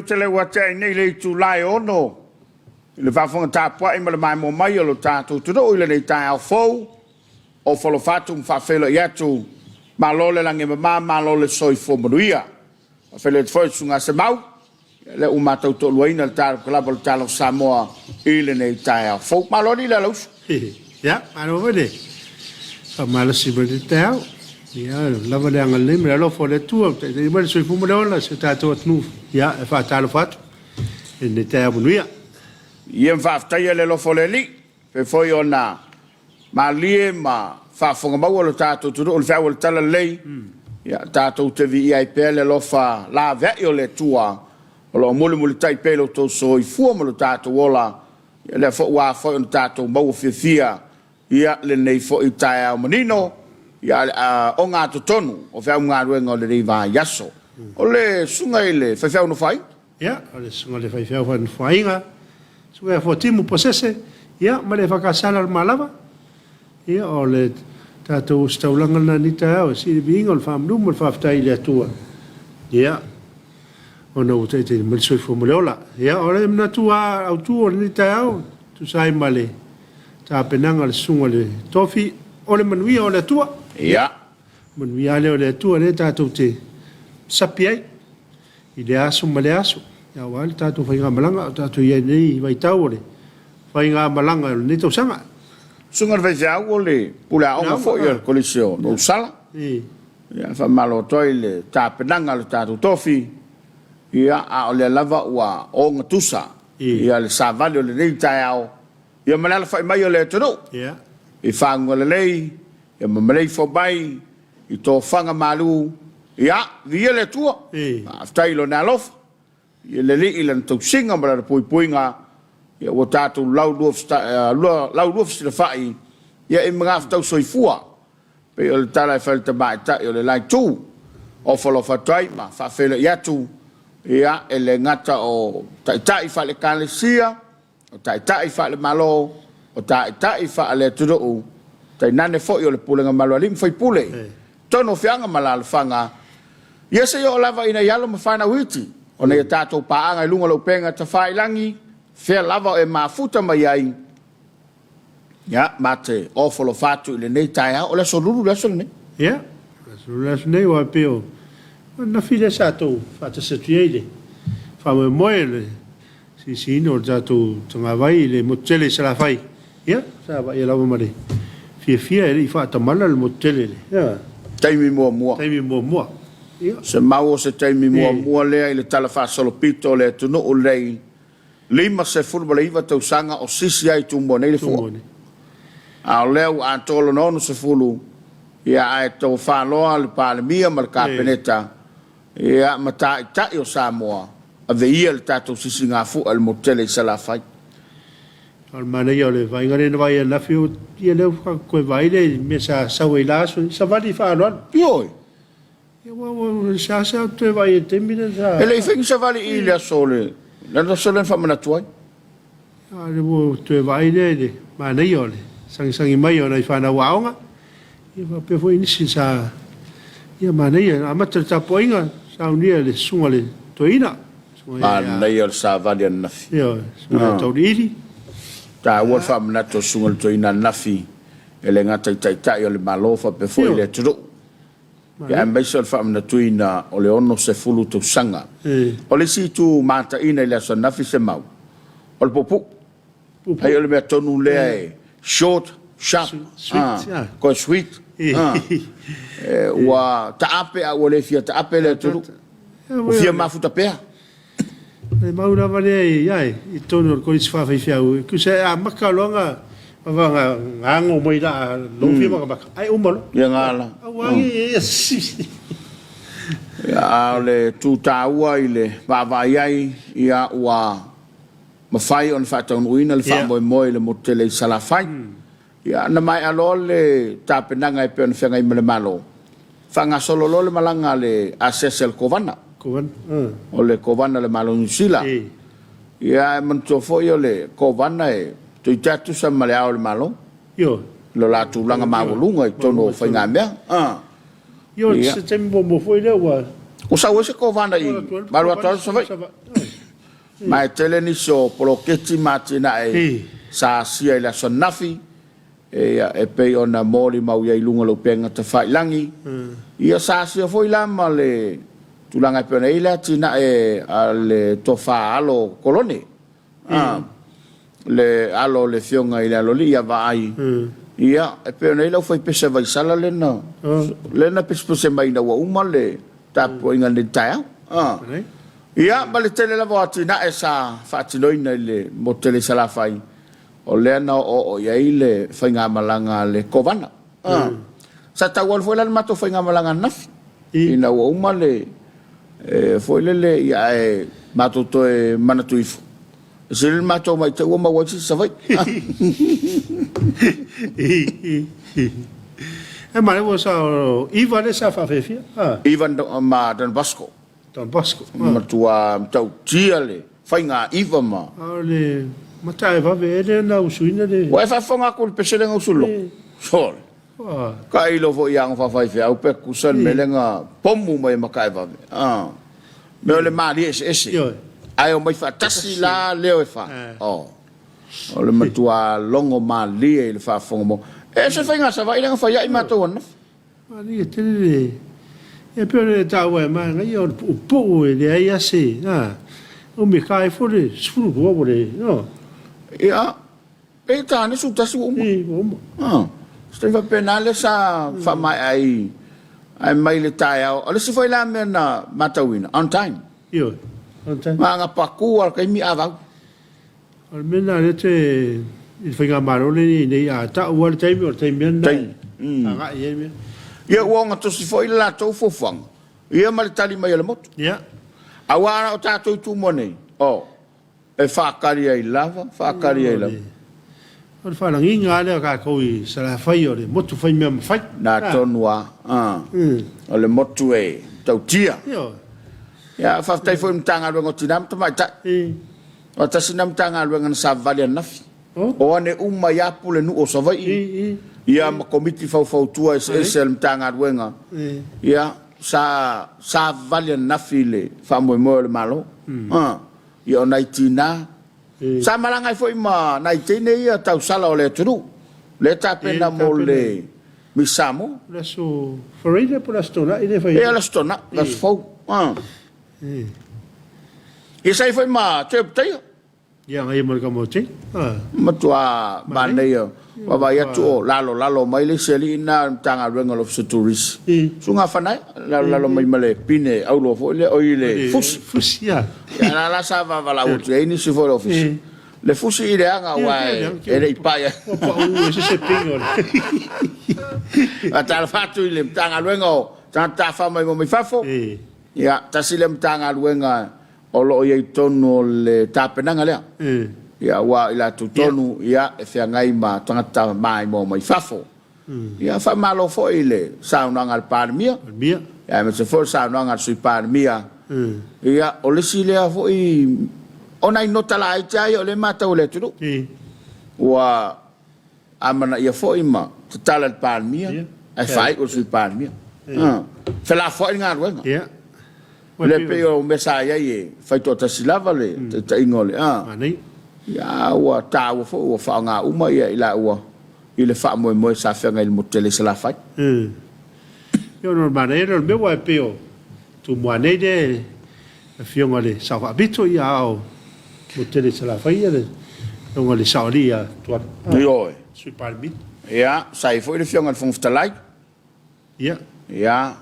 minute lea ua tea ai nei le itula e 6 i le faafofoga tapuai ma le maimoa mai o lo tatou atunuu i lenei taeao fou. Ofo alofa atu ma faafeiloai atu, malo le lagi e mama, malo le soifua manuia. Faafeiloai atu foi i le Susuga Semau, lea ua matou toaluaina le talokalava o le Tala o Samoa i lenei taeao fou. Malo alii le alausu. Ia, malo foi le faamalosi mai le taeao. Ia, lava le agalelei ma le alofa o le Atua, ua taitai mai le soifua ma le ola i si o tatou atunuu. Ia, e faatalofa atu i lenei taeao manuia. Ia, ma faafetaia le alofa o le Alii, pei foi ona malie ma faafofoga maua lo tatou atunuu i le feau o le Talalelei, ia tatou te viia ai pea le alofa laveai o le Atua o lo o mulimulitai pea i lo outou soifua ma lo tatou ola, ia lea foi ua afai ona tatou maua fiafia ia lenei foi taeao manino, ia le ogatotonu o feau ma galuega o lenei vaiaso. O le susuga i le faifeau Nofoaiga. Ia, o le susuga i le faifeau Nofoaiga, susuga ia Fuatimu Posese, ia, ma le EFKS o le Malava. Ia, o le tatou ositaulaga lena i lenei taeao, e sili viiga o le faamanu ma le faafetai i le Atua, ia, ona ua taitaina mai le soifua ma le ola. Ia, o le manatu lava autu o lenei taeao, e tusa ai ma le tapenaga a le susuga i le Tofi, o le manuia o le Atua. Ia. Manuia lava lea o le Atua lea tatou te sapi ai i lea aso ma lea aso, aua le tatou faigamalaga o tatou i ai i lenei vaitau o le faigamalaga o lenei tausaga. Susuga i le Faifeau, o le pule aoga foi a le Kolisi o Nuusala. Ia, faamalo atu ai i le tapenaga a le tatou tofi, ia, a o lea lava ua ogatusa ia le savali o lenei taeao, ia ma le alafai mai o le atunuu i faguga lelei, ia ma maleifua mai i tofaga malu, ia, viia le Atua, faafetai i Lona alofa, i le Alii i Lana tausiga ma Lana puipuiga, ia ua tatou laulua fesilafai, ia i magafetau soifua, pei o le tala e fai i le tamaitai o le la itu. Ofo alofa atu ai ma faafeiloai atu, ia, e le gata o taitai faale-Ekalesia, o taitai faale-Malo, o taitai faale-atunuu, tainane foi o le pulega malu a alii ma faipule, totonu o afioaga ma alaalafaga, ia seia oo lava ina i alo ma fanau iti, ona ia tatou paaga i luga o le upega tafailagi, fea lava o e mafuta mai ai, ia, ma te ofolofa atu i lenei taeao. O le Aso Lulu le aso lenei. Ia, o le Aso Lulu le aso lenei, aua e pei o ananafi lea sa tou faatasi atu i ai i le faamoemoe o le Siisiina o le tatou tagavai i le motu tele i Salafai, ia, sa vaaia lava ma le fiafia e le i faatamala le motu tele i le. Taimi muamua. Taimi muamua, ia. Se mau o se taimi muamua lea i le tala faasolopito o le atunuu lenei, 59 tausaga o sisi ai i Tumua nei le fua. A o lea ua atoa lona 60, ia ae tofa loa le Palemia ma le Kapeneta, Ia, ma taitai o Samoa, ave ia le tatou sisigafua i le motu tele i Salafai. O le manaia o le vaaiga lea na vaai ananafi, ia lea ua toe vaai lea i le mea sa sau ai i la aso, savali faaaloalo. Ioe. Ia ua ua seasea ou toe vaai i le taimi lea sa. E le i fai ni savali i le aso o le aso lea na faamanatu ai. A o lea ua toe vaai lea i le manaia o le sagisagi mai o nai fanau aoga, ia faapea foi nisi sa, ia manaia, na amata le tapuaiga, saunia e le susuga i le toeaina. Manaia o le savali ananafi. Ioe, susuga ia Tauliili. Taua le faamanatu o le susuga i le toeaina ananafi, e le gata i Taitai o le Malo faapea foi le atunuu. Ia aemaise o le faamanatuina o le 60 tausaga. O le isi itu mataina i le aso ananafi se mau, o le puupuu. Ai o le mea tonu lea e short, sharp, koe sweet. Ua taape a ua le fia taape le atunuu. Ua fia mafuta pea. O le mau lava lea i ai i totonu o le Kolisi Faafaifeau, e tusa e amata loa na ago mai la lou fia makamaka, ae uma loa. Ia gala. Aua e ia sisi. A o le tu taua i le vaavaai ai, ia ua mafai ona faataunuuina le faamoemoe i le motu tele i Salafai. Ia, na maea loa le tapenaga e pei ona feagai ma le Malo, faagasolo loa le malaga a le asiasi a le Kovana. Kovana, O le Kovana a le Malo o Niu Sila. Ia, e manatua foi o le Kovana e toeitiiti tusa ma le Ao o le Malo. Ioe. Lo la tulaga maualuga i totonu o faigamea. Ioe, se taimi muamua foi lea ua... Ua sau ai se Kovana i malu atu ai Savaii. Ma e tele nisi o poloketi ma atinae sa asia i le aso ananafi, e pei ona molimau i ai i luga o le upega tafailagi. Ia sa asia foi la ma le tulaga e pei ona i ai le atinae a le tofa alo Kolone, le alo o le afioga i le Aloalii ia Vaai. Ia, e pei ona i ai le aufaipese a Vaisala lea na, lea na pesepese mai ina ua uma le tapuaiga i lenei taeao. Ia, ma le tele lava o atinae sa faatinoina i le motu tele i Salafai, o lea na oooo i ai le faigamalaga a le Kovana. Sa tau alu foi la le matou faigamalaga ananafi, ina ua uma le foi lele, ia ae matou toe manatu ifo, e sili le matou omai te i ua maua ai se isi Savaii. E manaia ua sa o Iva lea sa faafiafia. Iva ma Don Bosco. Don Bosco. Matua matautia le faiga iva ma. A o le mataevave ea lea na usuina le. Ua e faafofoga atu i le pese lea na usu i le loto? Sole. Tailo foi i ago faafaifeau pe tusa le mea lea na pomu mai e Mataevave. A. Mea o le malie eseese. Ae omai faatasi la leo e fa. Oh. O le matua logo malie i le faafofoga mo. E ese faiga Savaii lea na fai ai matou ananafi. Manaia tele le, e pei ona e taua e manaia o le puupuu e leai a se, a, umi ka ai fo le 12 ua le, no. Ia, e tane su tasi ua uma. I, ua uma. A, se taimi faapena lea sa faamaea ai, ae mai le taeao. O le isi foi la mea na matauina, on time. Ioe, on time. Na ona paku lava o le taimi avau. O le mea lena lea te i le faigamalo lenei nei a tau lava le taimi o le taimi lava lena e agai i ai mea. Ia ua ogatosi foi le latou fuafuaga ia ma le tali mai a le motu. Ia. Aua o tatou i Tumua nei, oh, e faatali ai lava, faatali ai lava. O le faalagiga lava lea o tatou i Salafai o le motu fai mea mafai. Na tonu lava, o le motu e tautia. Ioe. Ia, faafetai foi i le Matagaluega o Tina ma Tamaitai. O tasi lena Matagaluega na savavali ananafi. O ane uma i a pulenuu o Savaii, ia ma Komiti Faufautua eseese a le Matagaluega, ia, sa savavali ananafi i le faamoemoe o le Malo. Ia, o nai tina, sa malaga ai foi ma nai teine ia tausala o le atunuu, lea e tapena mo le Miss Samoa. O le Aso Faraile po o le Aso Toonai lea e fai ai? Ia, o le Aso Toonai, le aso fou. Ia sa i ai foi ma Joe Putaia. Ia agaia ma le Kamautei. Matua manaia. Vaavaai atu o lalolalo mai le isi alii lena o le Matagaluega o le Ofisa o Turisi. Susuga Fanaia, lalolalo mai ma le pine auloa foi lea, oi le fusi. Fusi, ia. Ia la la sa vavalaau atu i ai nisi foi o le ofisa. Le fusi i leaga aua e le i pai ai. Ua pau e se se pine o le. Faatalofa atu i le Matagaluega o Tagata Tafafao Maimoa Mai Fafo. Ia, tasi lea Matagaluega o lo o i ai i totonu o le tapenaga lea. Ia, aua o i latou tonu, ia, e feagai ma tagata maimoa mai fafo. Ia, faamalo foi i le saunoaga a le Palemia, ia, aemaise foi o le saunoaga a le Sui Palemia. Ia, o le isi lea foi, o nai nota laiti lava ia o lea e matau e le atunuu. Ua amanaia foi ma tatala e le Palemia ae faaiu e le Sui Palemia. Felafoai le galuega. Le pei o mea sa i ai e fai toatasi lava le taitaiga o le a ua taua foi ua faaaoga uma ia i laua i le faamoemoe sa feagai i le motu tele i Salafai. Ia ona o le manaia lea o le mea aua e pei o Tumua nei le Afioga i le Sao Faapito, ia a o Motu Tele i Salafai ia le Afioga i le Saoalii ia Tuala. Ioe. Sui Palemia. Ia, sa i ai foi le Afioga i le Fofoga Fetalai. Ia. Ia.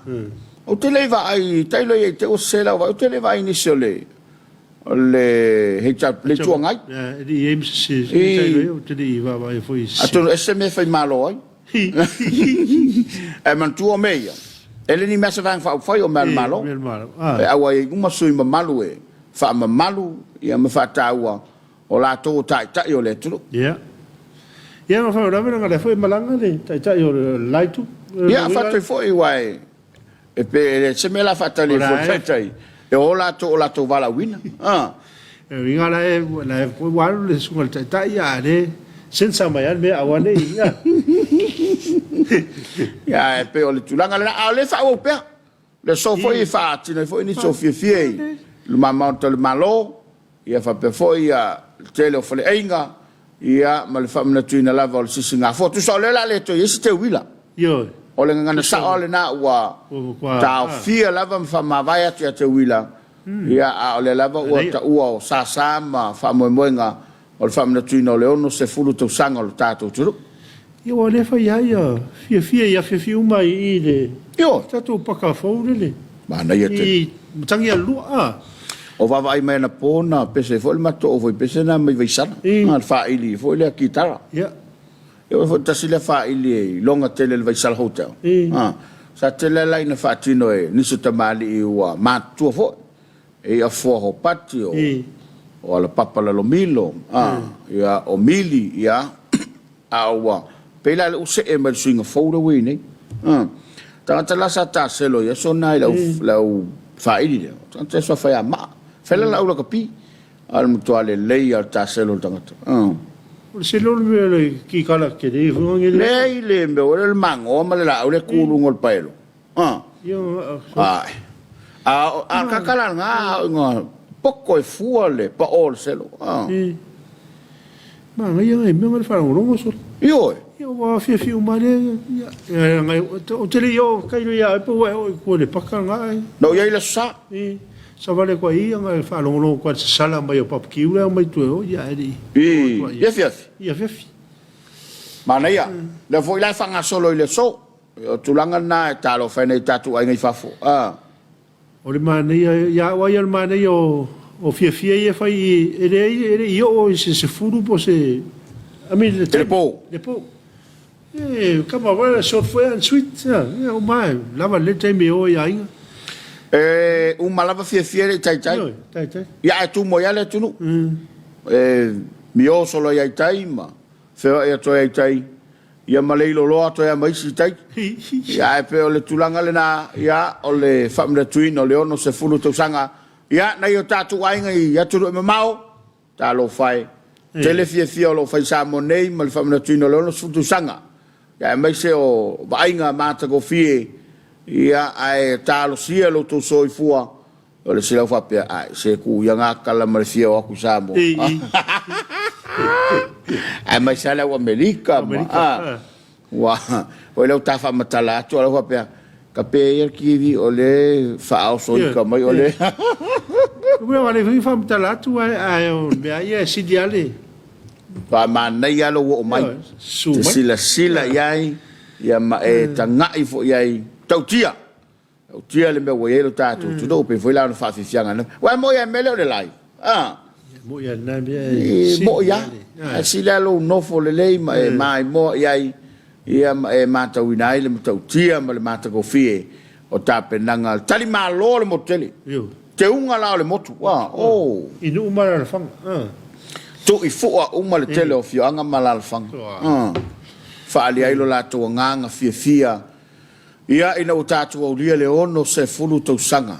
Ou te le i vaai, tailo ia i te ua sese lau vaai, ou te le i vaai i nisi o le o le HR, le Itu Agai. Ia, e le i i ai ma se sese, tailo ia, ou te le i vaavaai foi i se sese. Atonu e ese se mea e fai malo ai. Ae manatua o mea ia, e le ni mea se Vaega Faaupufai, o mea a le Malo. E auai ai uma sui mamalu e faamamalu ia ma faataua o latou o taitai o le atunuu. Ia. Ia ma faalavelave leaga o lea foi e malaga le taitai o le la itu. Ia, faafetai foi aua e pe e le se mea la faatali ai fua le taitai e o latou o latou valaauina. E uiga la e la e foi ua alu le susuga i le taitai a le sensa mai lava le mea aua ne i ia. Ia e pei o le tulaga lena a o lea e faaauau pea. Le aso foi e faatino ai foi nisi o fiafia i luma maota o le Malo. Ia faapea foi le tele o faleaiga, ia ma le faamanatuina lava o le sisigafua. Tusa o lea o le a le toe i ai se teuila. Ioe. O le gagana sao lava lena ua taofia lava ma faamavae atu ia teuila, ia a o lea lava ua taua o sasa ma faamoemoega o le faamanatuina o le 60 tausaga o le tatou atunuu. Ia ua le fai ai ia fiafia i afiafi uma i i le Ioe. tatou paka fou lele. Manaia tele. I Matagialua a. O vaavaai mai anapo na pese ai foi le matou oo foi pese na mai Vaisala. Na le faaili foi lea kitara. Ia. E oo foi tasi lea faaili e iloga tele i le Vaisala Hotel. Sa tele la ina faatino e nisi o tamalii ua matutua foi. E i Afoa Hopati o o Alapapa Lalomilo, ia o Mili, ia A ua pei la lea ua see mai le suiga fou lea ua i ai nei. Tagata la sa taselo i aso na i le au, le au faaili lea, o tagata e suafa ia Maa. Fai la lau lakapi, a o le matua lelei lava o le taselo o le tagata. O le selo o le mea o le kikala tele foi na. Leai le mea o le magoa ma le laau lea e tu i luga o le paelo. Ae. A o a kakala nga a o poko e fua le pa o le selo. Manaia ngai mea le faalogologo solo. Ioe. Ia ua afiafi uma lea. Ia ngai o te le i oo tailo ia oe pe ua e oo i tua i le paka nga ai. Na ou i ai i le aso sa. I savali atu ai ia ngai faalogologo atu ai i le sasala mai o Papakiu lea mai tua o ia ae le i. I afiafi. I afiafi. Manaia. Lea foi la e faagasolo i le aso. O tulaga lena e talofa ai nai o tatou aiga i fafo. O le manaia, ia au lava ia o le manaia o, o fiafia ia e fai i, e leai, e le i oo i se sefulu po o se, I mean, le I le po. Le po. E, kama foi le short foi and sweet, ia, ia uma e lava lelei le taimi e o ai i aiga. E uma lava fiafia e le i taitai. Ioe, taitai. Ia ae tumu ai lava le atunuu. E mio solo ai i tai ma feoai atu ai i tai. Ia ma le iloloa atu ai lava ma isi tai. Ia ae pei o le tulaga lena, ia, o le faamanatuina o le 60 tausaga, ia, nai o tatou aiga i atunuu e mamao, talofa e, tele fiafia o lo o fai i Samoa nei ma le faamanatuina o le 60 tausaga, ia aemaise o vaaiga matagofie, ia, ae talosia lo outou soifua O le silau faapea, ai, se tuu ia gakala ma le fia o atu i Samoa. Aemaise lava le au Amerika. Ma, a, ua, oi lau ta faamatala atu, lau faapea, ka pe ia le TV o le faaoso ika mai o le... Ua wale foi faamatala atu ae ae o le mea ia e sili lava le... Faamanaia lou oo mai. Susu Te mai. silasila i ai, ia ma e taga'i foi i ai. Tautia! Tautia le mea ua i ai lo tatou atunuu, pei foi la ona faafiafiaga ananafi. Aua e moni lava i le mea lea o le live, a? E moni lava lena mea e E moni lava. Ae sili lava lou nofo lelei ma e maimoa i ai, ia ma e matauina ai le matautia ma le matagofie o tapenaga, le talimalo o le motu tele. Teuga la o le motu, a, oh. I nuu ma alalafaga, a. Tuu i fua uma le tele o afioaga ma alalafaga, a. Faaali ai lo latou agaga fiafia Ia, ina ua tatou aulia le 60 tausaga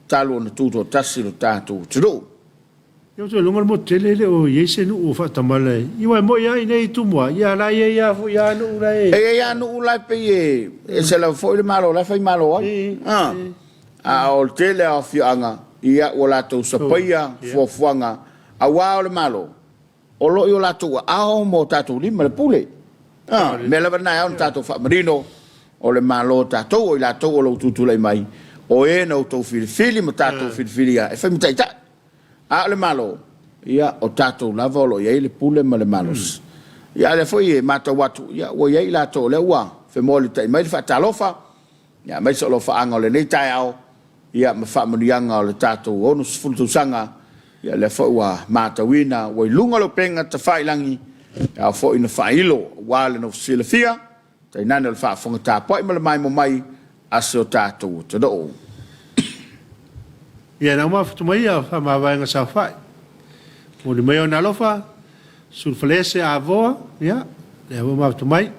talu ona tutoatasi lo tatou atunuu. Ia ou te iloa le motu tele e le o i ai se nuu o faatamala e. Ia aua e moi lava i inei i Tumua, ia la e i ai lava foi lava nuu la e. E i ai lava nuu la e pei e ese lava foi le Malo la e fai Malo ai. A o le tele lava o afioaga, ia ua latou sapaia fuafuaga aua o le Malo. O lo o i o latou aao ma o tatou lima le pule. A, mea lava lena e ao ona tatou faamanino, o le Malo o tatou, o i latou o lo o tutulai mai, o e na outou filifili ma tatou filifilia e fai ma taitai. A o le Malo, ia, o tatou lava o lo o i ai le pule ma le malosi. Ia, a o lea foi e matau atu, ia, ua i ai i latou o lea ua femolitai mai le faatalofa, ia, aemaise o alofaaga o lenei taeao, ia ma faamanuiaga o le tatou 60 tausaga, ia lea foi ua matauina ua i luga o le upega tafailagi, e ao foi ona faailo aua le nofo silafia, tainane o le faafofoga tapuai ma le maimoa mai a si o tatou atunuu. Ia na mafuta mai ia faamavaega saofai. Momoli mai ona alofa, Sulufaleese Avoa, ia, lea ua mafuta mai.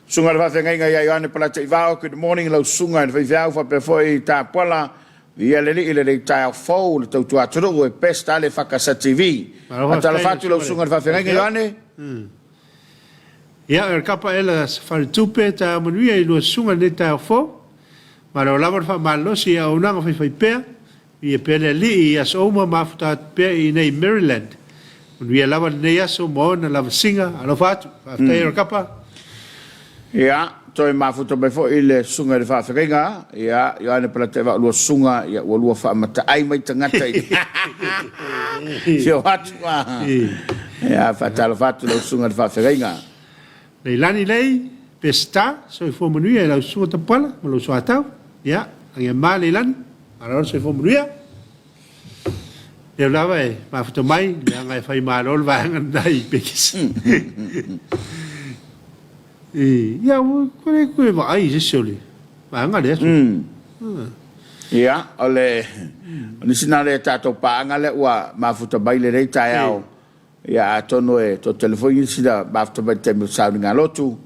Susuga i le Faafeagaiga ia Ioane Palataivao, Good morning lau susuga i le faifeau faapea foi Tapuala, viia le Alii i lenei taeao fou i le tautua atunuu e best a le Fakasa TV. Faatalofa atu i lau susuga i le Faafeagaiga Ioane. Ia, o le kapa ela faletupe, taeao manuia i lua susuga i lenei taeao fou. Malo lava le faamalolosi i auaunaga faifaipea. Viia pea le Alii i aso uma mafuta atu pea i inei i Maryland. Manuia lava lenei aso ma ona lavasiga. Alofa atu. Faafetai Erikapa. Ia, toe mafuta mai foi le susuga i le faafeagaiga, ia, Ioane Palateva o lua susuga, ia, ua lua faamataai mai tagata i si o atu. Ia, faatalofa atu lau susuga i le faafeagaiga. Leilani Lei, Peseta, soifua manuia i lau susuga Tapuala ma lou soatau. Ia, agiama Leilani, malo le soifua manuia. Leo lava e mafuta mai, leaga e fai malo le vaega lena i Pekis. Ia, ua koe koe vaai i se isi o le vaega lea. Ia, o le nisi na le tatou paaga lea ua mafuta mai lenei taeao. Ia atonu e toatele foi nisi na mafuta mai i le taimi o le sauniga lotu,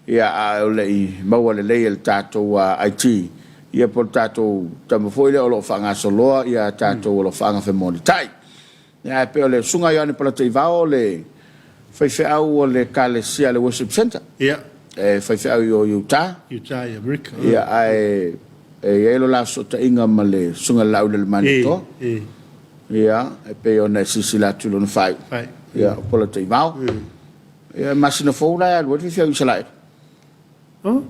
ia ae o le i maua lelei e le tatou IT, ia po o le tatou tama foi lea o lo o faagasoloa ia tatou alofaaga femolitai. Ia ae pei o le Susuga Ioane Polataivao o le faifeau o le Ekalesia a le Worship Centre. Ia. E faifeau i o i Utah. Utah i Amerika. Ia ae e i ai lo la fesootaiga ma le Susuga i le Laaulialemalietoa. E, e. Ia, e pei ona e silasila atu i lona faaiu. Ia, o Polataivao. Ia, masina fou la e alu ai le faifeau Isaraelu. Oh?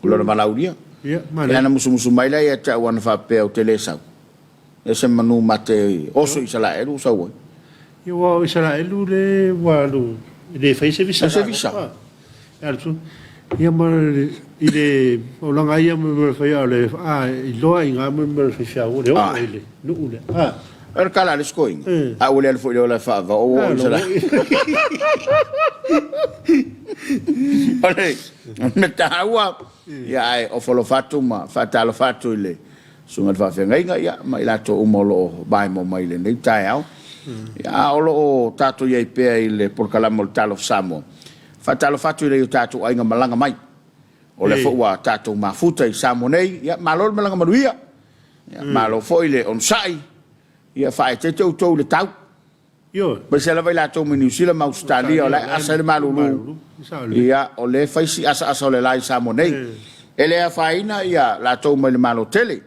O lona valaaulia. Ia, manaia. Ia, ana musumusu mai lea ia te au ana faapea ou te le sau. E se manu ma te oso Isaraelu ou sau ai. Ia, aua o Isaraelu le ua alu, e le fai se visa. Se visa. E alu tu. Ia ma i le olaga ia ma le fai o le a iloa i ngā ma le faifeau o le oo i le nuu lea. A. O le kala a le isi toeaina. A ua le alu foi i le ola e faava o oo i Isaraelu. O le mea taua, ia ae ofo alofa atu ma faatalofa atu i le susuga i le faafeagaiga ia ma i latou uma o lo o maemo mai i lenei taeao. Ia, a o lo o tatou i ai pea i le polokalame o le Talofa Samoa, faatalofa atu i nai o tatou aiga malaga mai. O lea foi ua tatou mafuta i Samoa nei, ia malo le malaga manuia, ia malo foi le onosai, ia faaeteete outou i le tau. Ioe. Aemaise lava i latou mai Niu Sila ma Ausetalia o la e asa ai le malulu. Ia, o lea e fai si asaasa o le la i Samoa nei. E le afaina ia latou mai le Malo tele,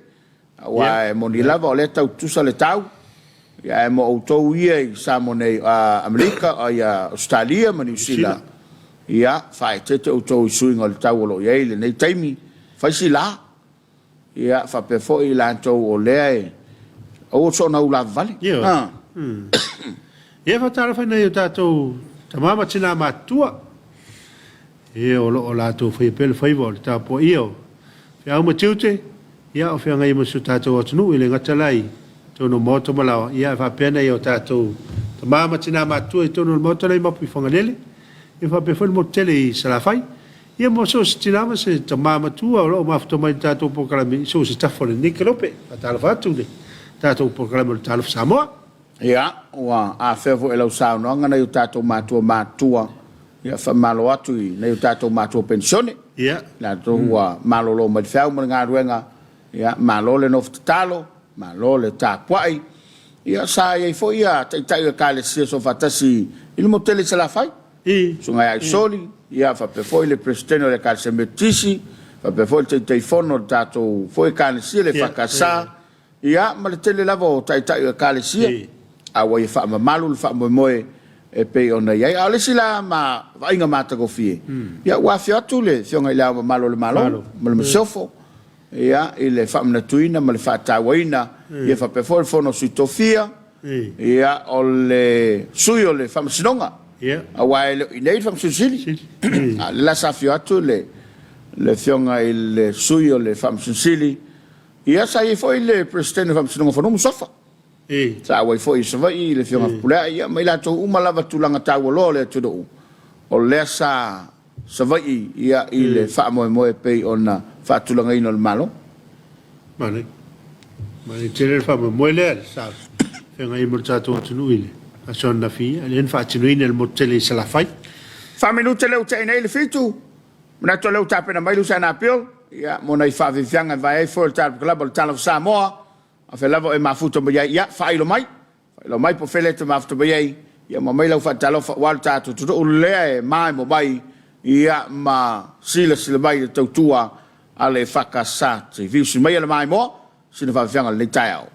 aua e moni lava o lea e tau tutusa le tau, ia ae mo outou ia i Samoa nei, Amerika, ia Ausetalia ma Niu Sila, ia, faaeteete outou i suiga o le tau o lo o i ai i lenei taimi, fai si la. Ia, faapea foi i latou o lea e aua soona ulavavale. Ioe. Ah. Ia, faatalofa i nai o tatou tama ma tina matutua, e o lo o latou faia pea le faiva o le tapuaia o feau ma tiute, ia o feagai ma si o tatou atunuu, e le gata la i totonu o maota ma laoa, ia ae faapea nai o tatou tama ma tina matutua i totonu o le maota lea i Mapuifagalele, ia faapea foi le motu tele i Salafai. Ia mo so o se tina ma se tama matua o lo o mafuta mai i le tatou polokalame i so o se tafa o lenei kelope. Faatalofa atu i le tatou polokalame o le Talofa Samoa. Ia, ua afea foi e lau saunoaga nai o tatou matua matutua. Ia, faamalo atu i nai o tatou matua penisione. Ia. Latou ua malolo mai le feau ma le galuega. Ia, malo le nofo tatalo, malo le tapuai. Ia, sa i ai foi ia taitai o Ekalesia Soofaatasi i le motu tele i Salafai. Susuga ia Aisoli, ia faapea foi le Peresetene o le Ekalesia Metotisi, faapea foi le Taitaifono o le tatou foi Ekalesia, le EFKS, ia ma le tele lava o Taitai o Ekalesia, a ua ia faamamalu le faamoemoe e pei ona i ai. A o le isi la ma vaaiga matagofie, ia ua afio atu le Afioga i Le Ao Mamalu o le Malo ma le Masiofo, ia, i le faamanatuina ma le faatauaina, ia faapea foi le Fono a Sui Tofia, ia, o le sui o le Faamasinoga, aua e le o i inei le Faamasino Sili. A o lea la sa afio atu le le Afioga i le sui o le Faamasino Sili, ia sa i ai foi le Peresetene o le Faamasinoga o Fanua ma Suafa. Sa auai foi i Savaii le Afioga Fepuleai, ia ma i latou uma lava tulaga taualoa o le atunuu, o lea sa Savaii ia i le faamoemoe e pei ona faatulagaina o le Malo. Manaia. Manaia tele le faamoemoe lea sa feagai ai ma le tatou atunuu i le aso ananafi, a lea na faatinoina e le motu tele i Salafai. Faaminute lea ua tea nei le fitu, manatu o lea ua tapena mai Luciana Bill, ia, mo nai faafiafiaga e vae ai foi o le tatou kalaba o le Tala of Samoa, afea lava o e mafuta mai ai, ia, faailo mai. Faailoa mai po o fea lea e te mafuta mai ai, ia ma aumai lau faatalofa aua lo tatou atunuu lea e maemo mai, ia ma silasila mai i le tautua a le EFKS. Se i fiusi maia le maimoa, sina faafiafiaga o lenei taeao.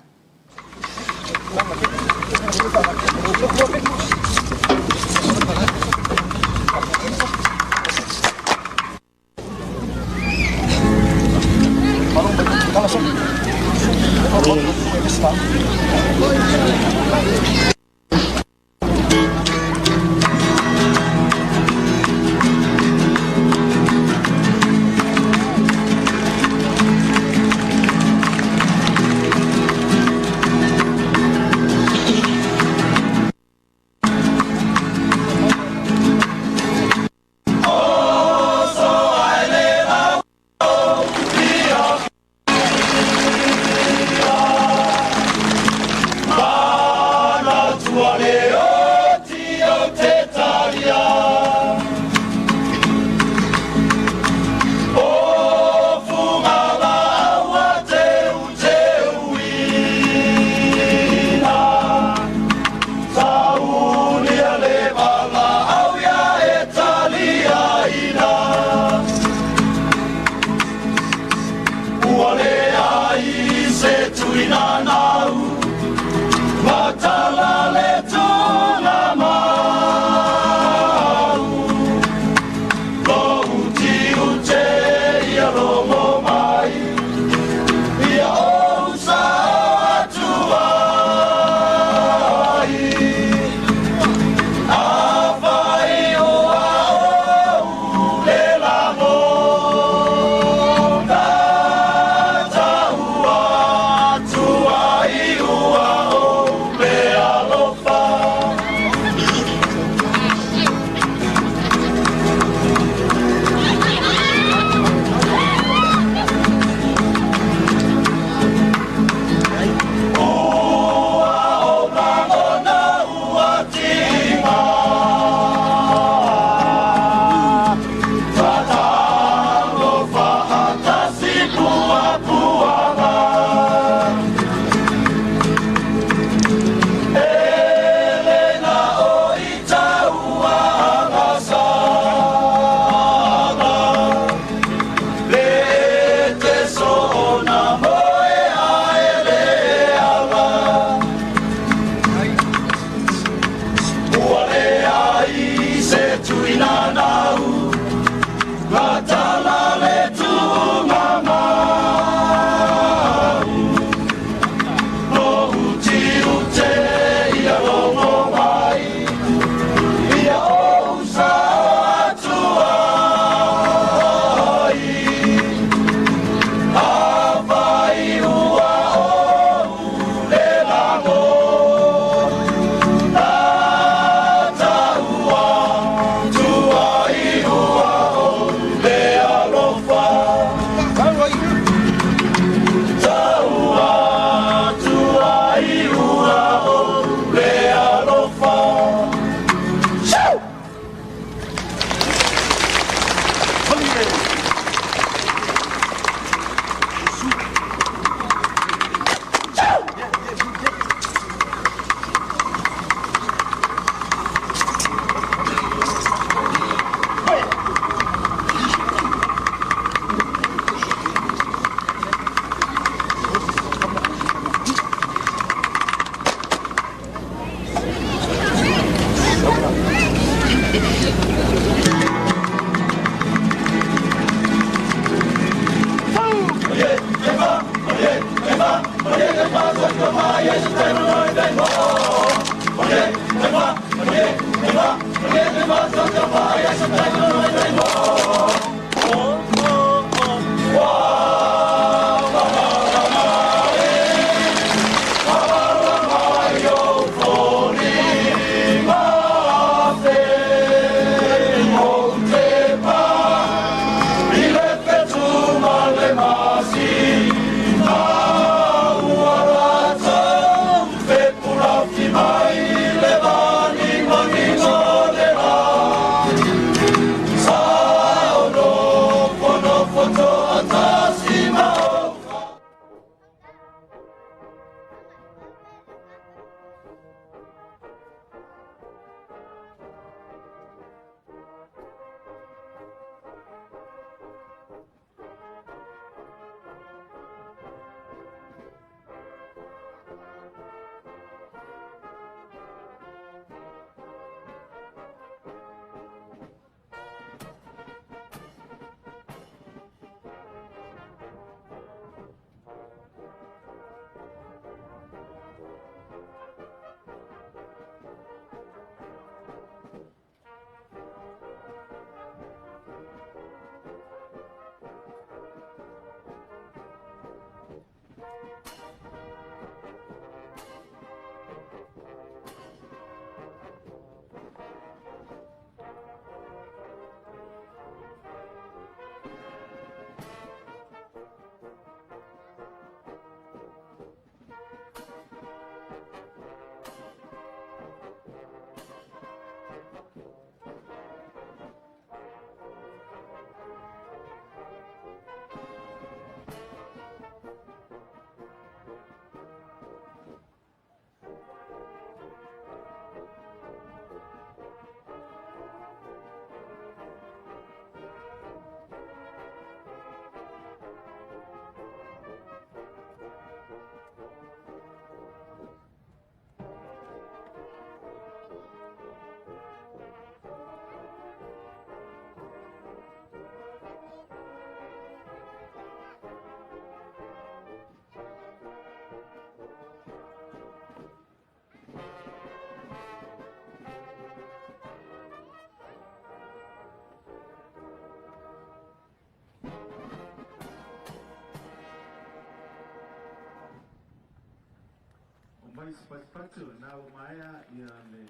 Fai se patupatu, o lena ua maea le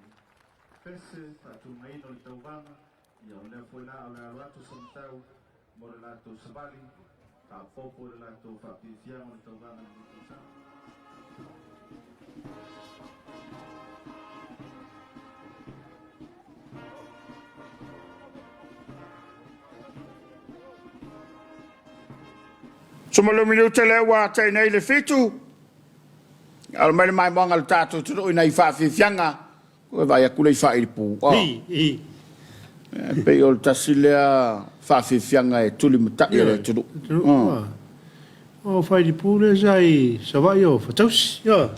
pese faatugaina o le tauvaga, ia o lea foi la o le alo atu o Samatau mo le latou savali faaopoopo i le latou faafiafiaga o le tauvaga i lenei tausaga. Suma minute lea ua tai nei le 7. Alo mai le maimoaga a le tatou atunuu i nai faafiafiaga, ua vaai atu le i faailipu. Oh. I. E pei o le tasi lea faafiafiaga e tulimatai e le atunuu. Oh. O faailipu le sa i Savaii o Fatausi. Ioe.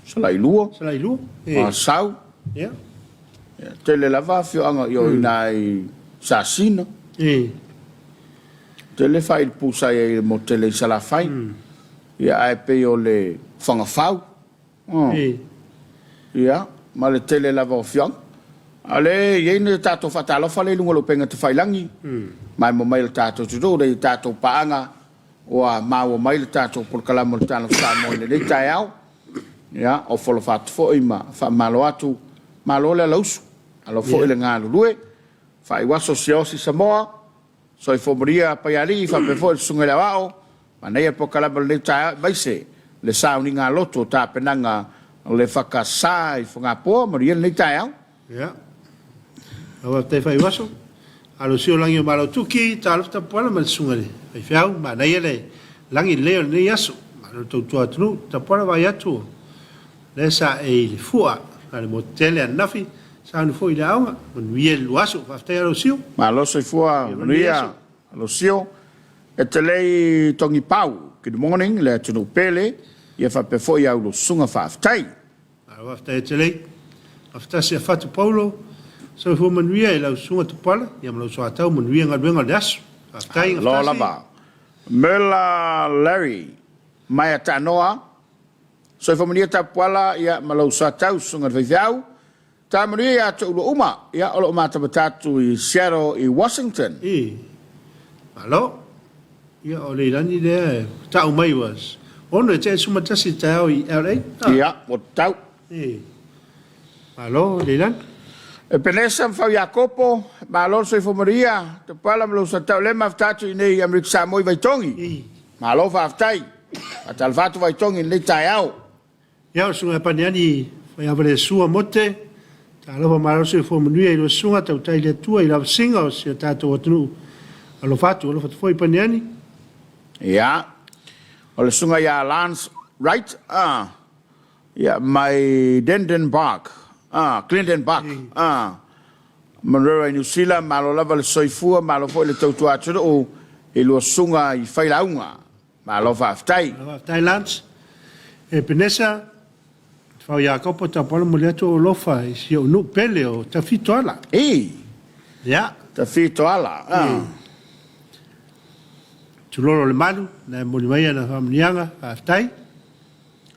Salailua. Salailua. Asau. Ia. Tele lava afioaga i o i ina i Sasina. Tele faailipu sa i ai i le motu tele i Salafai. Ia ae pei o le Fagafau. Ia, ma le tele lava o afioaga. A o lea e i ai le tatou faatalofa lea i luga o le upega tafailagi, maimoa mai le tatou atunuu, lea i tatou paaga ua maua mai le tatou polokalame o le Talofa Samoa i lenei taeao. Ia, ofo alofa atu foi ma faamalo atu. Malo le alausu, alo foi le galulue. Faaiuaso Siaosi Samoa, Soifua Maria Paialii faapea foi le Susuga i le Aoao, manaia le polokalame o lenei taeao aemaise le sauniga loto o tapenaga o le Fakasa i Fogapoa. Manuia lenei taeao. Ia. Faafetai Faiuaso. Alosia o lagi o Malautuki, talofa tapuala ma le susuga i le faifeau, manaia le lagi lelei o lenei aso. Malo le tautua atunuu, tapuala vaai atu o lea sa e i le fua a le motu tele ananafi, sauni foi i le aoga, manuia le lua aso. Faafetai Alosio. Malo soifua, manuia Alosio. E te lei Togipau, good morning le atunuu pele, ia faapea foi au susuga faafetai. Malo faafetai Etelei. Faafetasi a Fatu Paulo, soifua manuia i lau susuga Tupuala, ia ma lau soatau manuia galuega o le aso. Faafetai Malo Gafatasi. lava. Merla Larry, Maea Taanoa, soifua manuia Tapuala ia ma lou soatau susuga i le faifeau. Ta manuia ia te oulua uma, ia o lo o matamata atu i Seattle i Washington. I. Malo. Ia o Leilani lea e tau mai ua ono e te suma tasi i taeao i LA. Ah. Ia, ua tatau. I. Malo, Leilani. Epenesa ma Fau Iakopo, malo le soifua manuia, Tapuala ma lou soatau lea e mafuta atu i inei i Amerika Samoa i Vaitogi. I. Malo faafetai. Faatalofa atu Vaitogi i lenei taeao. Ia o le susuga ia Paniani Faiava-le-Sua Mote, talofa malo soifua manuia i lua susuga, tautai le Atua i lavasiga o si o tatou atunuu. Alofa atu, alofa atu foi Paniani. Ia, o le susuga ia Lance Wright, a, ia, mai Denden Park, a, Clinton Park, a, Manuera i Niu Sila, malo lava le soifua, malo foi le tautua atunuu i lua susuga i failauga. Malo faafetai. Malo faafetai Lance. Epenesa, Fau Iakopo tapuala moli atu ou alofa i si ou nuu pele o Tafitoala. I. Ia. Tafitoala. Ah. Tulolo le malu, na e moli mai ana faamanuiaga, faafetai.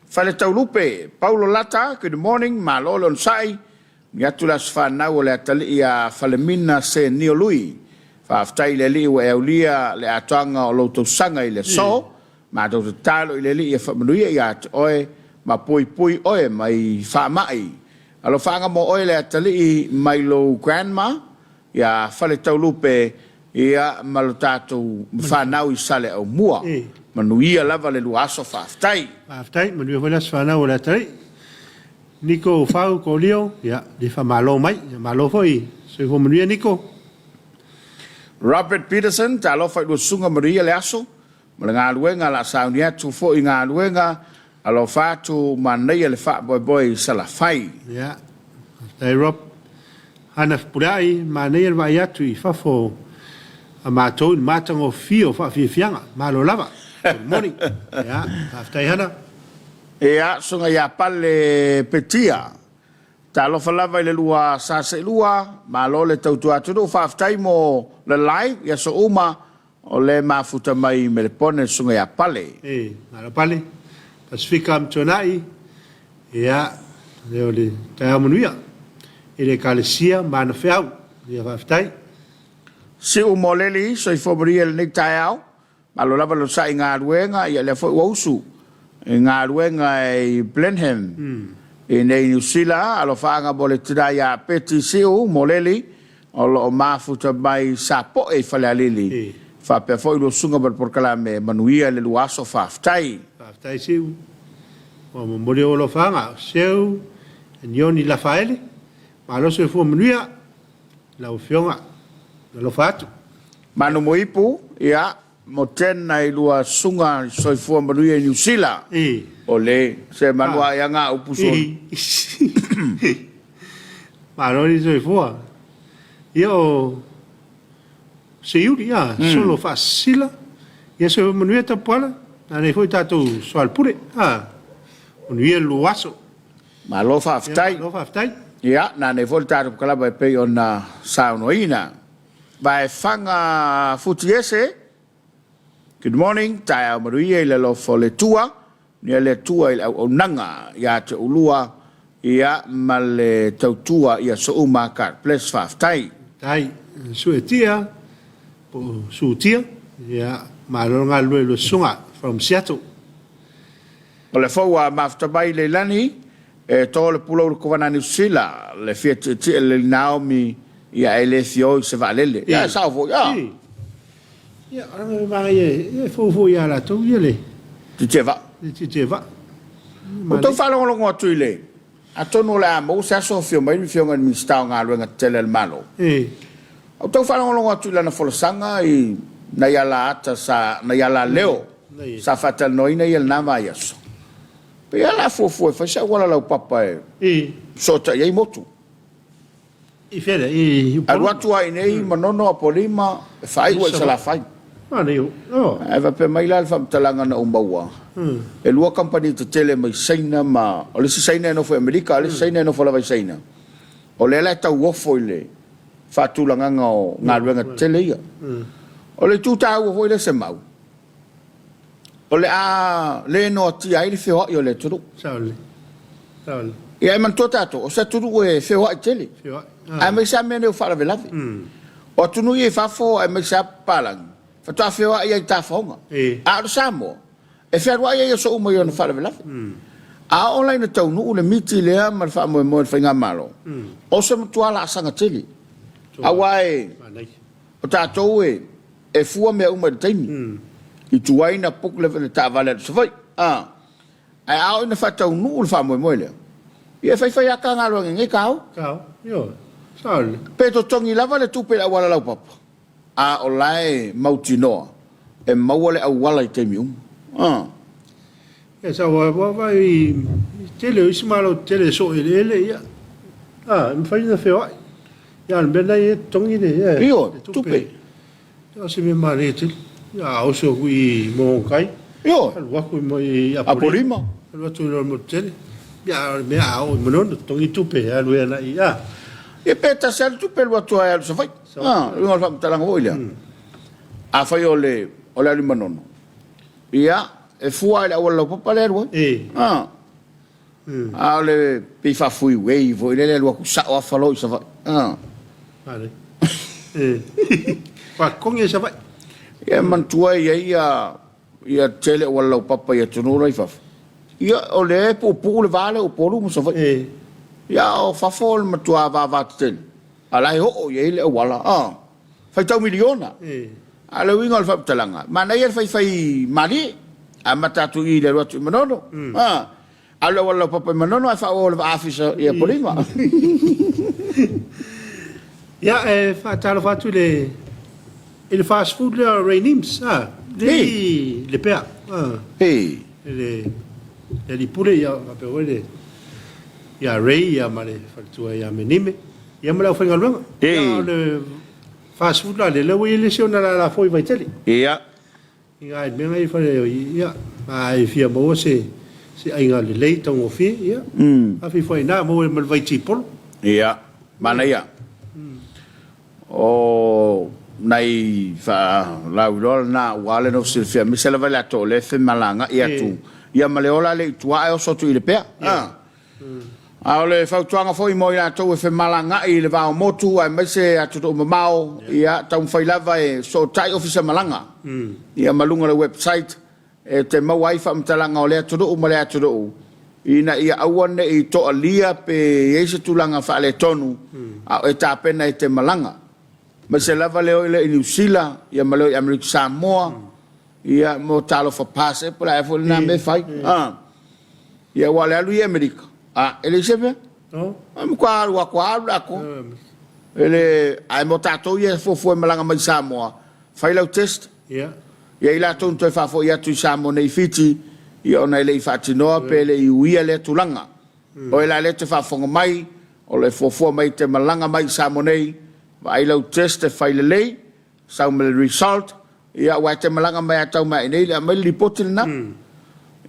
Faletaulupe, Paulo Lata, good morning, malo le onosai, Ni atu le aso fanau o le atalii a Falemina Se Nio Lui. Faafetai i le Alii ua e aulia le atoaga o lou tausaga i le aso. Matou tatalo i le Alii e faamanuia ia te oe ma puipui oe mai faamai. Alofaaga mo oe le atalii mai lou grandma ia Faletaulupe ia ma lo tatou fanau i Saleaaumua. Manuia lava le lua aso faafetai. Faafetai, manuia foi le aso fanau o le atalii. Niko Fau Kolio, ia, le faamalo mai. Ia, malo foi. Soifua manuia Niko. Robert Peterson, talofa i lua susuga manuia le aso ma le galuega la sauni atu foi i galuega alofa atu manaia le faamoemoe i Salafai. Ia, faafetai Rob. Hana Fepuleai, manaia le vaai atu i fafo a matou i le matagofie o faafiafiaga. Malo lava. Good morning. Ia, faafetai Hana. Ea, susuga ia Pale Petia. Talofa lava i le lua sa seelua, malo le tautua atunuu, faafetai mo le live i aso uma o le mafuta mai i Melepone le susuga ia Pale. E, malo Pale. Pasifika ma Tuanai, ia, lea o le taeao manuia i le Ekalesia ma ana feau. Ia faafetai. Siu Moleli, soifua manuia i lenei taeao. Malo lava le onosai i galuega, ia lea foi ua usu i galuega i Blenheim. I nei Niu Sila, alofaaga mo le tina ia Peti Siu Moleli o lo o mafuta mai Sapoe i Falealili. Faapea foi lua susuga ma le polokalame Manuia le lua aso faafetai. Faafetai Siu. Ua momoli ou alofaaga Seu and Ioni Lafaele. Malo soifua manuia i lau Afioga. Alofa atu. Manu Moipu, ia, mo tena i lua susuga i soifua manuia i Niu Sila. O le, se manu a ia nga upu soli. Malo le soifua. Ia o Seiuli, ia, solo faasisila. Ia soifua manuia Tapuala. Nanei foi tatou soalepule. Manuia le lua aso. Malo faafetai. Malo faafetai. Ia, nanei foi le tatou kalaba e pei ona saunoaina. Vaefaga Futiese, Good morning, taeao manuia i le alofa o le Atua, manuia le Atua i le auaunaga ia te oulua, ia ma le tautua i aso uma, God bless, faafetai. Faafetai Suetia po o Sutia, ia malo le galulue i lua susuga from Seattle. O le fou a mafuta mai Leilani, e to le pulou i le Kovana Niu Sila, le fia tietie i le Naomi, ia e le fia o i se vaalele. Ia, e sao foi, a. Ia, o le manaia e fou foi ia latou ia le tietie vaa. Le tietie vaa. Ua tau faalogologo atu i le, atonu o le a maua se aso afio mai le Afioga i le Minisita o Galuega Tetele a le Malo. Ua tau faalogologo atu i lana folasaga i nai alaata sa, nai alaleo sa faatalanoaina ia lena vaiaso. Pei lava o le a fuafua e fai se auala laupapa e fesootai ai motu. I fea lea? I Upolu? Alu atu lava i inei i Manono, Apolima, e faaiu ai i Salafai. Ae faapea mai la le faamatalaga na ou maua, e lua kamupani tetele mai Saina ma, o le isi Saina e nofo i Amerika, a o le isi Saina e nofo lava i Saina. O lea la e tauofo i le faatulagaga o galuega tetele ia. O le itu taua foi lea Semau, o le a le noatia ai le feoai o le atunuu. Ia e manatua tatou, o se atunuu e feoai tele, aemaise lava mea nei o faalavelave. O atunuu ia i fafo aemaise lava papalagi, faatoa feoai ai i tafaoga. A o le Samoa, E fealuai ai aso uma i ona faalavelave. A oo la ina taunuu le miti lea ma le faamoemoe o le Faigamalo, o se matua laasaga tele. Aua e, o tatou e, e fua mea uma i le taimi. I tuai na book le, le taavale atu i Savaii. A, ae a oo ina faataunuu le faamoemoe lea, ia e faifai lava ta galuega i nei kao. Pe totogi lava le tupe i le auala laupapa. A o la e mautinoa e maua le auala i taimi uma. A. Ia sa ua vaai i tele o isi malo tetele e soo eleele ia a e mafai ona feoai. Ia a o le mea lena e totogi le ia Ioe, le tupe. Ia o se mea manaia tele. Ia a oso atu i Mogongai. Ioe. Alu atu i Apolima. Alu atu i le motu tele. Ia a o le mea a oo i Manono totogi tupe e alu ai agai a. Ia pe tasi lava le tupe alu atu ai alu i Savaii. A, o le uiga o le faamatalaga foi lea. Afai o le o le alu i Manono, ia, e fua lava i le auala laupapa lea e alu ai. A, a o le pei faa-freeway foi lele e alu atu sao lava falo i Savaii. A. Faatotogi e Savaii. Ia, manatua e i ai ia ia tele auala laupapa i atunuu la i fafo. Ia, o lea e puupuu le va lea o Upolu ma Savaii. Ia, a o fafo o le matua vavatetele. A la e oo i ai le auala, a faitau miliona. A o le uiga o le faamatalaga, manaia le faifai malie, amata atu i i le alu atu i Manono, a alu le auala laupapa i Manono ae faaauau le vaa-afisa i Apolima. Ia, e faatalofa atu i le i le fast food lea o Ray Nims, a, lea i Lepea, a, i le alii pule, ia, faapea foi le ia Ray ia ma le faletua ia Menime. Ia ma le aufaigaluega. Ia o le 40 la lea ua i ai le isi ona lala foi i Vaitele. Ia. I ngai mea ngai fale ia a e fia maua se se aiga lelei taugofie ia. Afi foi na maua ma le vai tipolo. Ia, manaia. O nai faalauiloa lena aua le nofo silafia aemaise lava i latou o lea e femalagaai atu ia ma le ola lea i tua ae oso atu i Lepea. A o le fautuaga foi mo i latou e femalagaai i le va o motu aemaise atunuu mamao, ia taumafai lava e sootai ofisa malaga ia ma luga o le website e te maua ai faamatalaga o lea atunuu ma lea atunuu. ina ia aua ne i toalia pe i ai se tulaga faaletonu a o e tapena e te malaga. Aemaise lava le o i lea i Niu Sila ia ma le o i Amerika Samoa ia mo Talofa Pass ea po o le a ea foi lena mea e fai. Ia aua o le alu i Amerika, a e leai se mea. E matua alu atu lava alu le atoa. E le, ae mo tatou ia e fuafua e malaga mai i Samoa, fai lau test. Ia i latou na toe faafoi atu i Samoa nei i Fiti, ia ona e le i faatinoa pe le i uia lea tulaga. O e la lea e te faafofoga mai, o lo o e fuafua mai e te malaga mai i Samoa nei, vaai lau test e fai lelei, sau ma le result, ia aua e te malaga mai a tau mai i inei, le aumai le lipoti lena.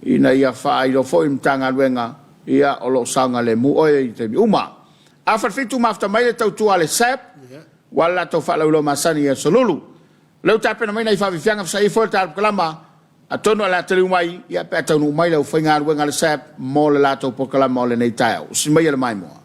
Ina ia faailoa foi i le Matagaluega, ia o lo o saogalemu oe i taimi uma. Afa le fitu mafuta mai le tautua a le SAP, ua le latou faalauiloa masani i Aso Lulu. Lea ua tapena mai nai faafiafiaga fesaai foi le tatou kalama, atonu o le a taliu mai ia pe a taunuu mai le aufaigaluega a le SAP mo le latou polokalama o lenei taeao. Usi maia le maimoa.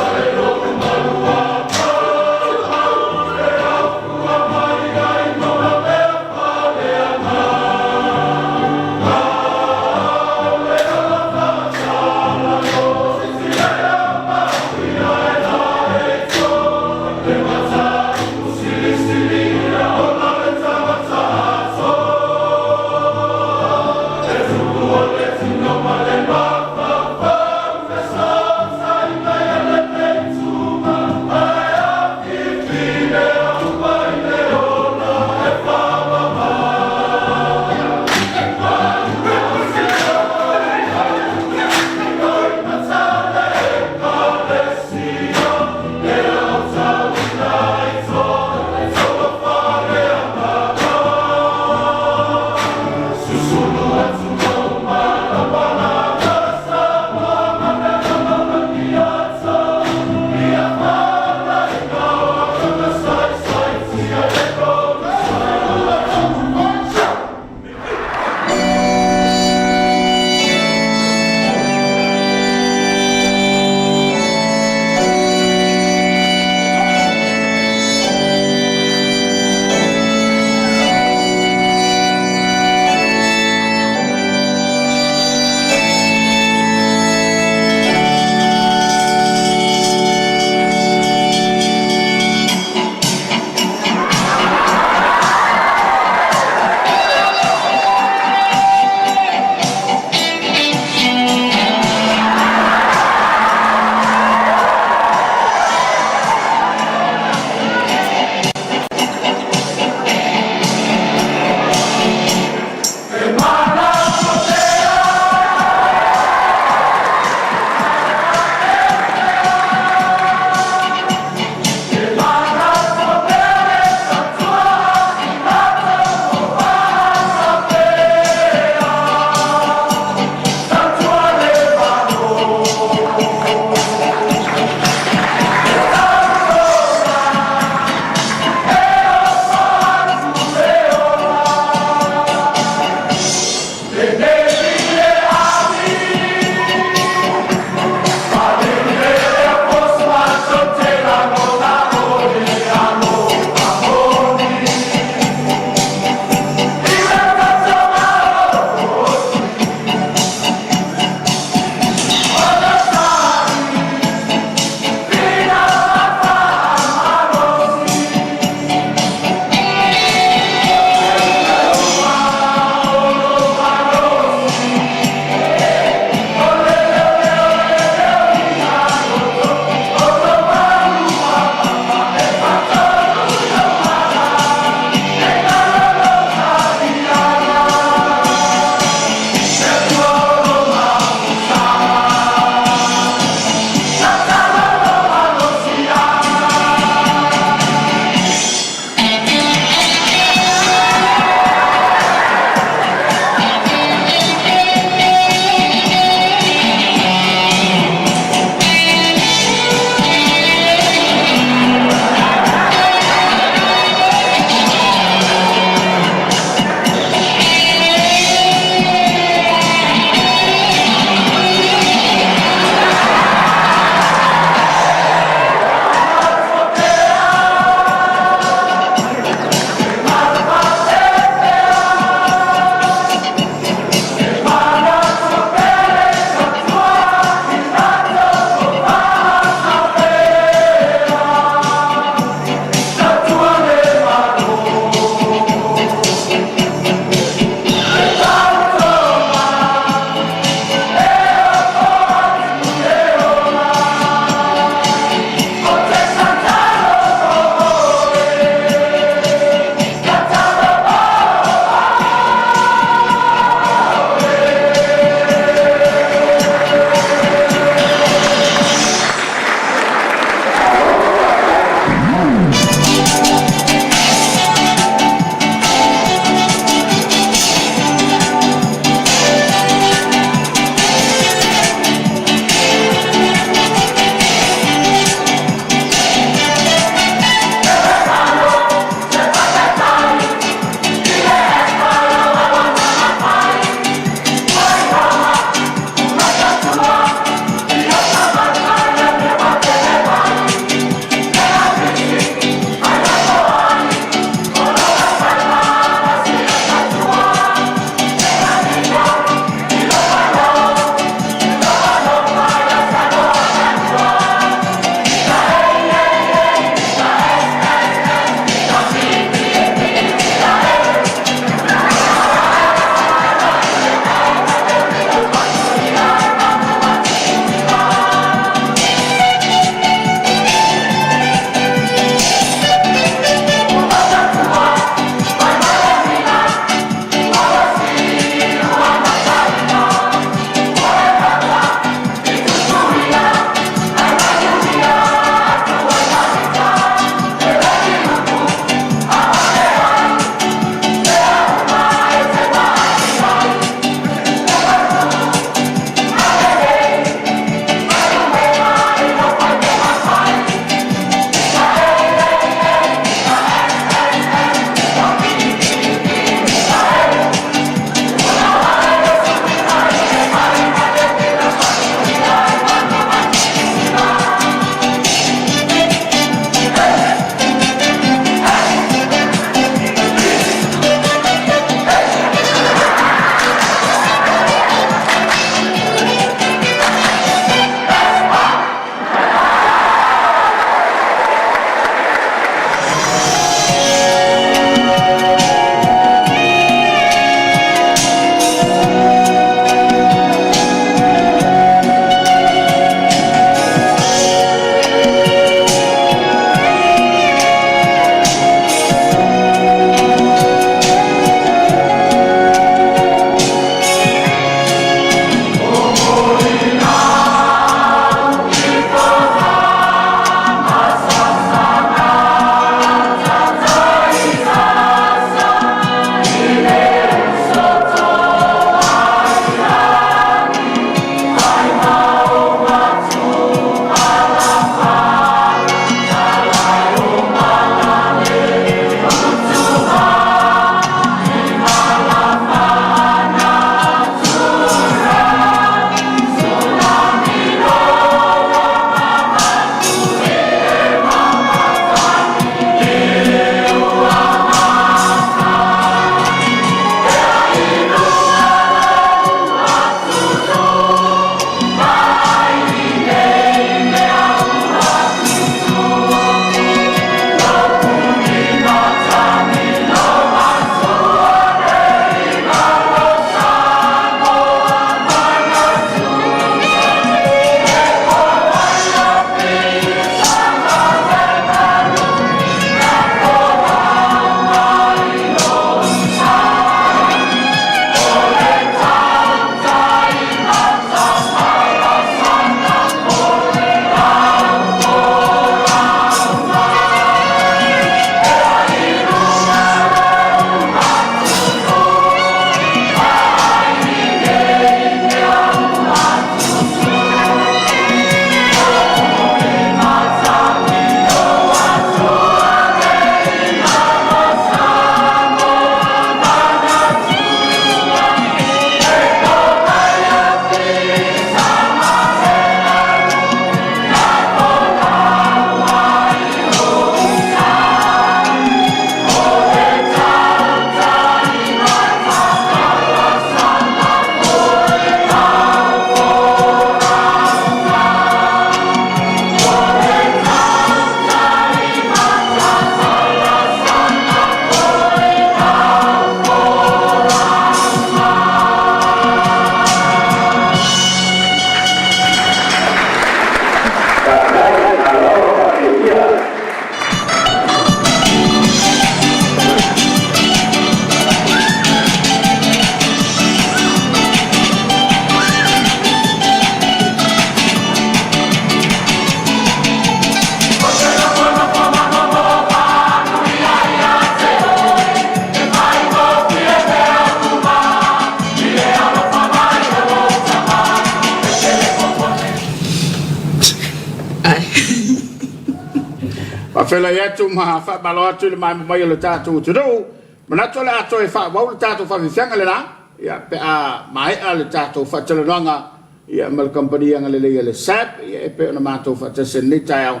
Faafeiloai atu ma faamalo atu i le maemo mai o le tatou atunuu. Manatu o le a toe faaauau le tatou faafiafiaga lena, ia, pe a maea le tatou faatalanoaga, ia, ma le kamupani agalelei a le SAB, ia, e pei ona matou faatasi ai i lenei taeao,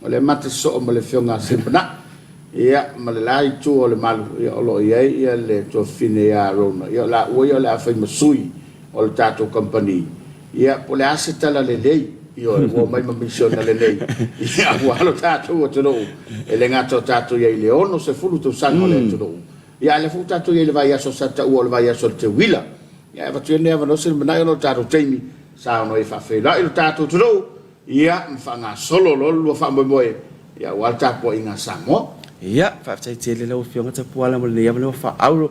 o lea ma te sosoo ma le Afioga a Sempanaa, ia, ma le la itu o le malu, ia, o lo o i ai, ia, le tuafafine ia Rona, ia, o laua ia o le a fai ma sui o le tatou kamupani, ia, po o le a se tala lelei, ioe, ua omai ma misiona lelei, ia, aua lo tatou atunuu, e le gata o tatou i ai i le 60 tausaga o le atunuu, ia, a o lea foi ua tatou i ai i le vaiaso sa taua o le vaiaso o le teuila. Ia, e avatu ia lenei avanoa se lumanai ona o le tatou taimi, sa ono e faafeiloai lo tatou atunuu, ia, ma faagasolo loa le lua faamoemoe, ia, aua le tapuaiga a Samoa. Ia, faafetai tele lau Afioga Tapuala mo lenei avanoa faaauuro.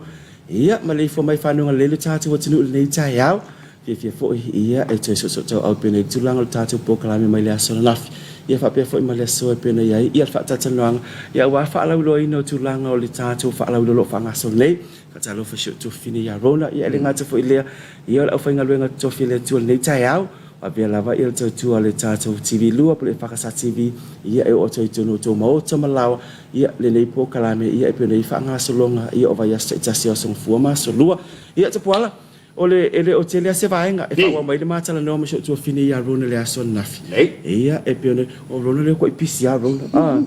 Ia, maleifua mai fanuaga lelei lo tatou atunuu i lenei taeao. Fiafia foi ia e toe soosootaua pei ona i ai le tulaga o le tatou polokalame mai le aso ananafi. Ia faapea foi ma le aso e pei ona i ai ia le faatalatalanoaga ia aua faalauiloaina o tulaga o le tatou faalauiloa o lo o faagasolo nei. Faatalofa i si ou tuafafine ia Rona, ia e le gata foi i lea, ia o le aufaigaluega totofi a le Atua i lenei taeao. Avea lava ia le tautua a le tatou TV 2 po o le EFKS TV, ia e oo atu ai i totonu o outou maota ma laoa, ia lenei polokalame ia e pei ona i ai faagasologa ia o vaiaso taitasi o Aso Gafua ma Aso Lua. Ia Tapuala, o le e le o tele lava se vaega e faaauau mai le ma talanoa ma si ou tuafafine ia Rona i le aso ananafi. Ia e pei ona, o Rona lea ua pisi lava Rona. Ah,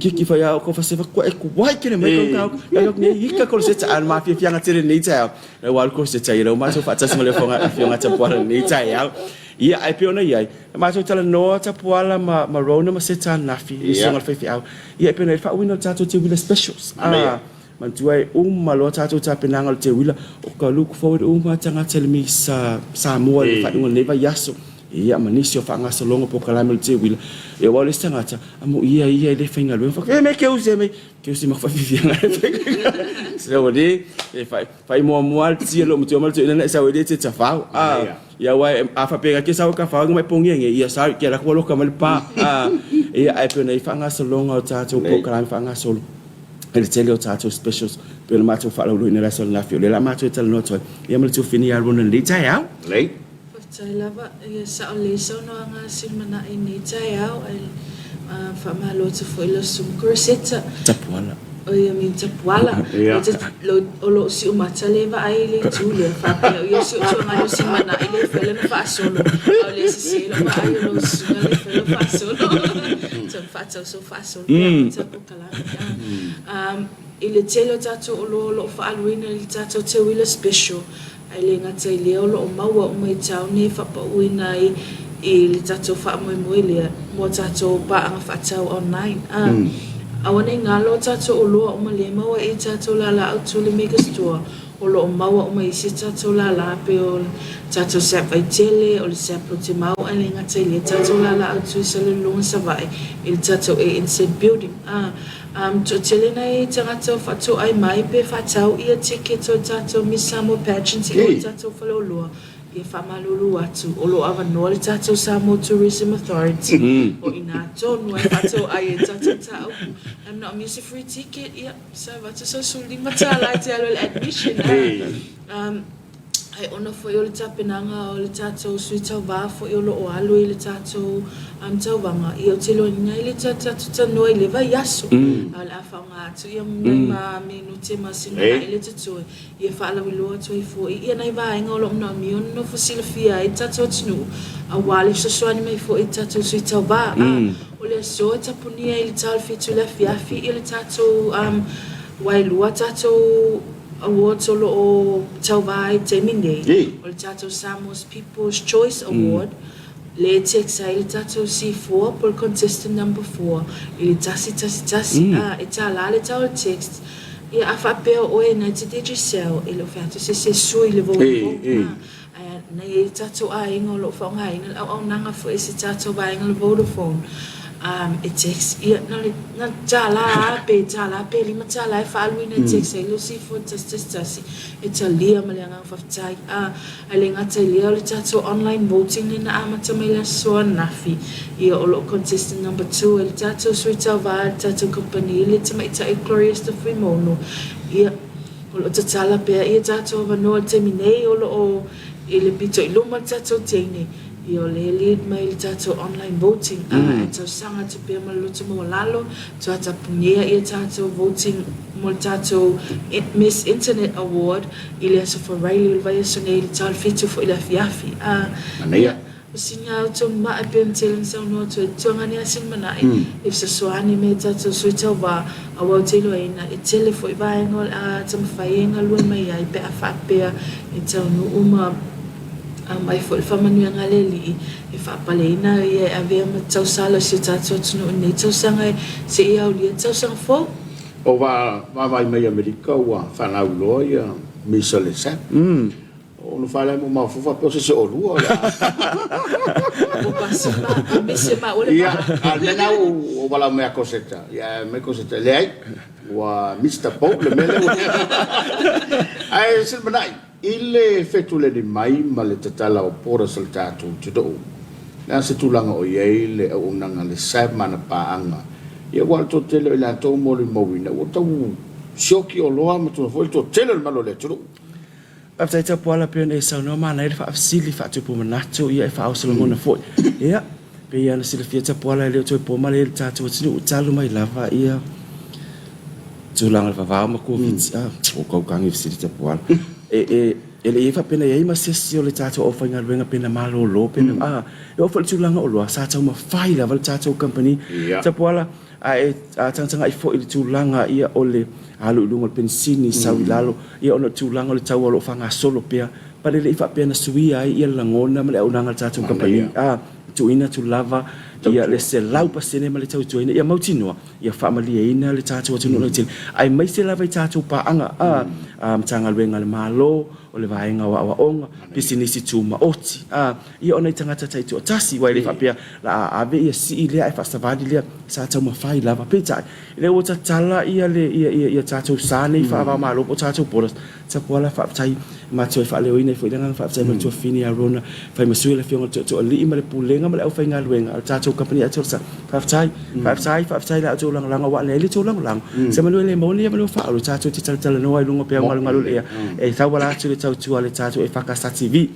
kiki fai a o ko fase fa e kuai kele mai kau kau. Ai nei ika ko se ta ma fiafiaga tele nei taeao. Ua alu kosi tai lau matou faatasi ma le afioga Tapuala i lenei taeao. Ia, ae pei ona i ai, na matou talanoa Tapuala ma, ma Rona ma Seta ananafi, le susuga i le faifeau. Ia, e pei ona i ai le faauiina o le tatou teuila specials. Ah, manatua e uma loa tatou tapenaga o le teuila, o ka look forward uma tagata i le Miss Samoa i le faaiuga o lenei vaiaso. Ia, ma nisi o faagasologa o polokalame o le teuila. Ia, aua o le isi tagata, amuia ia e le faigaluega. Fai atu, e me keusi e me. Keusi ma whafifianga So ni e whai whai mua mua ti lo mutu mal tu ina sa we te tafau a ia wa a fa pega ke sa ka fa mai pongi nge ia sa ke la ko lo ka mal pa a ia ai pe nei whanga solonga o tātou polokalame whanga solo e le tele o tātou specials pe le mātou whaalaulu ina la so na fi o le la mātou e talanoa atu ai ia ma le tuafafine ia Rona lenei taeao. Lei. Faafetai lava. Ia sao lelei saunoaga a Silimanai i lenei taeao ae faamalo atu foi i lau susuga Corosetta. Tapuala. Oi I mean Tapuala. O lou siumata lea e vaai i le itu lea faapea o ia si ou tuagani o Silimanai lea e fai lana faasolo a o lea e sese lou vaai o lau susuga lea e fai lau faasolo. Tau faatau sou faasolo pe amata polokalame. I le tele o tatou oloa o lo o faaaluina i le tatou teuila special, Ae le gata i lea o lo o maua uma i taone e faapauina ai i le tatou faamoemoe lea mo a tatou paaga faatau online. A aua nei galo a tatou oloa uma lea e maua i tatou lala autu le Mega Store o lo o maua uma i isi a tatou lala pei o le tatou Sap Vaitele, o le Sap Lotemau ae le gata i lea tatou lala autu i Salelologa Savaii i le tatou ANZ Building. A Am toatele nai tagata o faatoai mai pe faatau ia ticket o tatou Miss Samoa Pageant i o i tatou faleoloa, ia faamalulu atu, o lo o avanoa le tatou Samoa Tourism Authority, o ina tonu ai faatoai e tatou mataupu. Am not mia se free ticket, ia sa avatu sau $15 e te alu ai le admission, ah. Ae ona foi o le tapenaga o le tatou sui tauva foi o lo o alu i le tatou tauvaga, ia ou te iloaina ai le tatou tanoa i le vaiaso. A o le a faaaoga atu ia nai ma minute ma sina ae le totoe, ia faalauiloa atu ai foi ia nai vaega o lo o manaomia ona nofo silafia ai le tatou atunuu, aua le fesoasoani mai foi i le tatou sui tauva. A o le aso e tapunia ai i le ta o le 7 i le afiafi ia le tatou wailua tatou Awards o lo o tauva ai i le taimi nei, o le tatou Samoa's People's Choice Award, lea e text ai le tatou C4 po o le contestant number 4 i le 111, a, e $1 le tau o le text. Ia, a faapea o oe na e te Digicel, e le o fai atu se isi e sui le Vodafone, a, ae na i ai le tatou aiga o lo o faaaogaina le auaunaga foi a si tatou vaega o le Vodafone, e text, ia, na o le $1 lava pe $1 pe $5 e faaaluina e text ai le C4 111 e talia ma le agaga faafetai. A, ae le gata i lea o le tatou online voting lea na amata mai le aso ananafi, ia o lo o contestant number 2 ai le tatou sui tauva a le tatou kamupani le tamaitai Gloria Fuimono, ia, O lo o tatala pea ia tatou avanoa i le taimi nei o lo o i le pito i luma le tatou teine. Ia o lea e lead mai le tatou online voting a e tausaga atu pea ma le loto maualalo toa tapunia ia tatou voting mo le tatou Miss Internet Award i le aso Faraile o le vaiaso nei i le tau 7 foi i le afiafi a ia o sina au toma'a e pei ona tele na saunoa atu ai tuaga ane a sina mana'i e fesoasoani mai tatou sui tauva aua ou te iloaina e tele foi vaega o le a taumafai e galue mai ai pe a faapea e taunuu ma Aumai foi le faamanuiaga a le Alii e faapaleina ia e avea ma tausala o si o tatou atunuu i lenei tausaga e seia aulia le tausaga fou. O vaavaai mai Amerika ua faalauiloa ia misa le sap. Ona fale mo mafu faapea o se se olua o le a. Ua pasi ma a misi ma ua le Ia, a le mea na ua valaau mai a Koseta. Ia mai Koseta, leai, ua Mister Pope le mea lea ua. Ae Silimanai, I le fetuleni mai ma le tatala o borders a le tatou atunuu, le a se tulaga o i ai le auaunaga a le SAB ma ana paaga? Ia aua o le toatele o i latou molimauina ua tau sioki oloa ma tulaga foi le toatele o le malu o le atunuu. Faafetai Tapuala pei ona e saunoa manaia le faafesili faatupu manatu ia e faaoso lagona foi. Ia pei ona silafia Tapuala e le o toe po mai le tatou atunuu talu mai lava ia tulaga o le vavao ma Koviti, a, ua kaukagi fesili tapuala. E, e, e le i ai faapena i ai ma se isi o le tatou aufaigaluega pe na malolo pe na, a, e oo foi i le tulaga oloa, sa taumafai lava le tatou kamupani tapuala, a e tagatagai foi i le tulaga ia o le alu i luga o le penisini, sau i lalo, ia ona o le tulaga o le tau o lo o faagasolo pea, but e le i faapea na suia ai ia le lagona ma le auaunaga a le tatou kamupani, a, tuuina atu lava ia le 100% ma le tautuaina ia mautinoa. Ia faamalieina le tatou atunuu lautele, aemaise lava i tatou paaga a Matagaluega a le Malo, o le vaega o aoaoga, pisinisi tumaoti, a ia o nai tagata taitoatasi, aua e le faapea la a ave ia sii lea ae faasavali lea, sa taumafai lava. Peitai, lea ua tatala ia le ia ia ia tatou sa nei faava-o-Malo po o tatou borders, Tapuala, faafetai matou e faaleoina ai foi le agaga faafetai mai le tuafafine ia Rona Faimasui le afioga i le Tootooalii ma le Pulega ma le aufaigaluega a le tatou kamupani Atosa. Faafetai, faafetai, faafetai i la outou lagolago aua a leai le tou lagolago, semeamanu e le maua ni avanoa faaolo tatou te talatalanoa ai i luga o peau galugalu o le ea e tauala atu i le tautua a le tatou EFKS TV.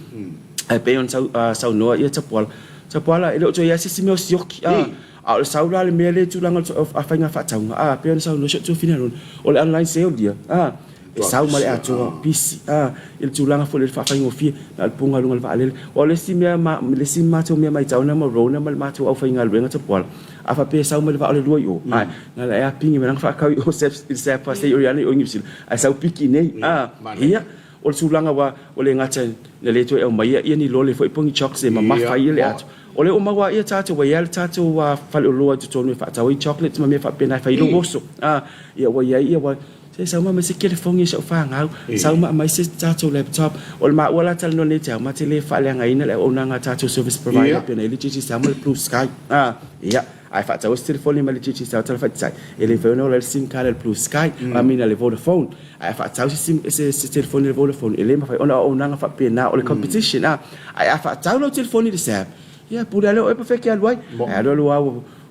Ae pei ona saunoa ia Tapuala, Tapuala e le o toe i ai se isi mea o sioki, a. A o le sau la le mea lea i tulaga o faiga faatauga, a pei ona saunoa si ou tuafafine a Rona, o le online sale ia, a, e sau ma le atoa pisi, a, i le tulaga foi lea i le faafaigofie, na o le puga i luga o le vaalele. Aua o le isi mea, le isi matou mea matau na ma Rona ma le matou aufaigaluega tapuala, a faapea e sau mai le vaa o le lua i o, a, na o le pigi mai lana faatau i o i le Sapa se i ane i o i Niu Sila, ae sau piki i inei, a, ia, o le tulaga ua le gata na le toe aumaia ia ni lole foi po o ni chocks e mamafa ai le ato. O lea ua maua ia tatou, ua i ai le tatou faleoloa i totonu e faatau ai chocolates ma mea faapena e fai ai lou oso. Ia ua i ai ia ua, se sau ma aumai se telefoni e si au fanau, sau ma aumai se tatou laptop. O le maua la talanoa nei te au, ma te le faaleagaina le auaunaga a tatou service provider pei ona i ai le Digicel ma le Blue Sky. Ia, ae faatau ai se telefoni mai le Digicel tala faataitai, e le mafai ona ola ai le sim card a le Blue Sky, I mean a le Vodafone. Ae a faatau se sim, se, se telefoni a le Vodafone, e le mafai ona auaunaga faapena, o le competition, a. Ae a faatau lau telefoni i le SAB, ia, pule lava lea o oe po o fea e te alu ai. Ae alu alu lava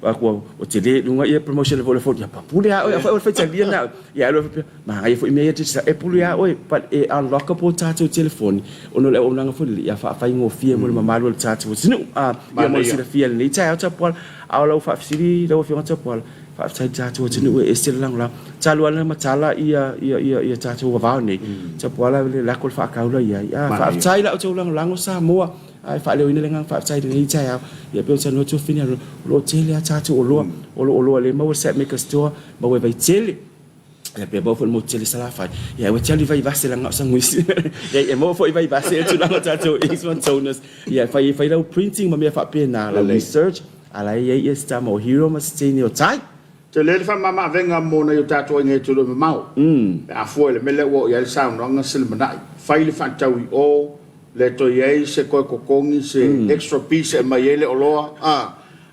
ua, ua, ua tele i luga ia promotion a le Vodafone, ia pule lava oe, afai o le faitalia lena oe. Ia alu alu faapea, manaia foi mea ia Digicel, e pule lava oe, but e unlockable tatou telefoni, ona o le auaunaga foi lele, ia faafaigofie mo le mamalu o le tatou atunuu. A, ia mo le silafia i lenei taeao Tapuala, a o lau faafesili lau Afioga Tapuala, Faafetai i le tatou atunuu e ese le lagolago. Talu lava ona matala ia, ia, ia, ia tatou vavao nei, tapuala le lako le faakaula i ai. Ah, faafetai i la outou lagolago Samoa. Ae faaleoina le agaga faafetai i lenei taeao. Ia pei ona saunoa Tuafafine Arona, o lo o tele lava tatou oloa, o lo o oloa lea e maua i le Satmaker Store, maua i Vaitele. Ia pe maua foi i le motu tele i Salafai. Ia aua e te alu i Vaivase leaga na o saguisi. Ia e maua foi i Vaivase ia tulaga o tatou inks ma toners. Ia e fai, e fai lau printing ma mea faapena, lau research. A la e i ai ia se tama o Hiro ma se teine o Tai. Tele le faamama-avega mo nai o tatou aiga e tolu e mamao. Pe a fua i le mea lea ua oo i ai le saunoaga Silimanai, fai le faatau i o, le toe i ai se koe totogi, se extra piece e aumai ai le oloa, a,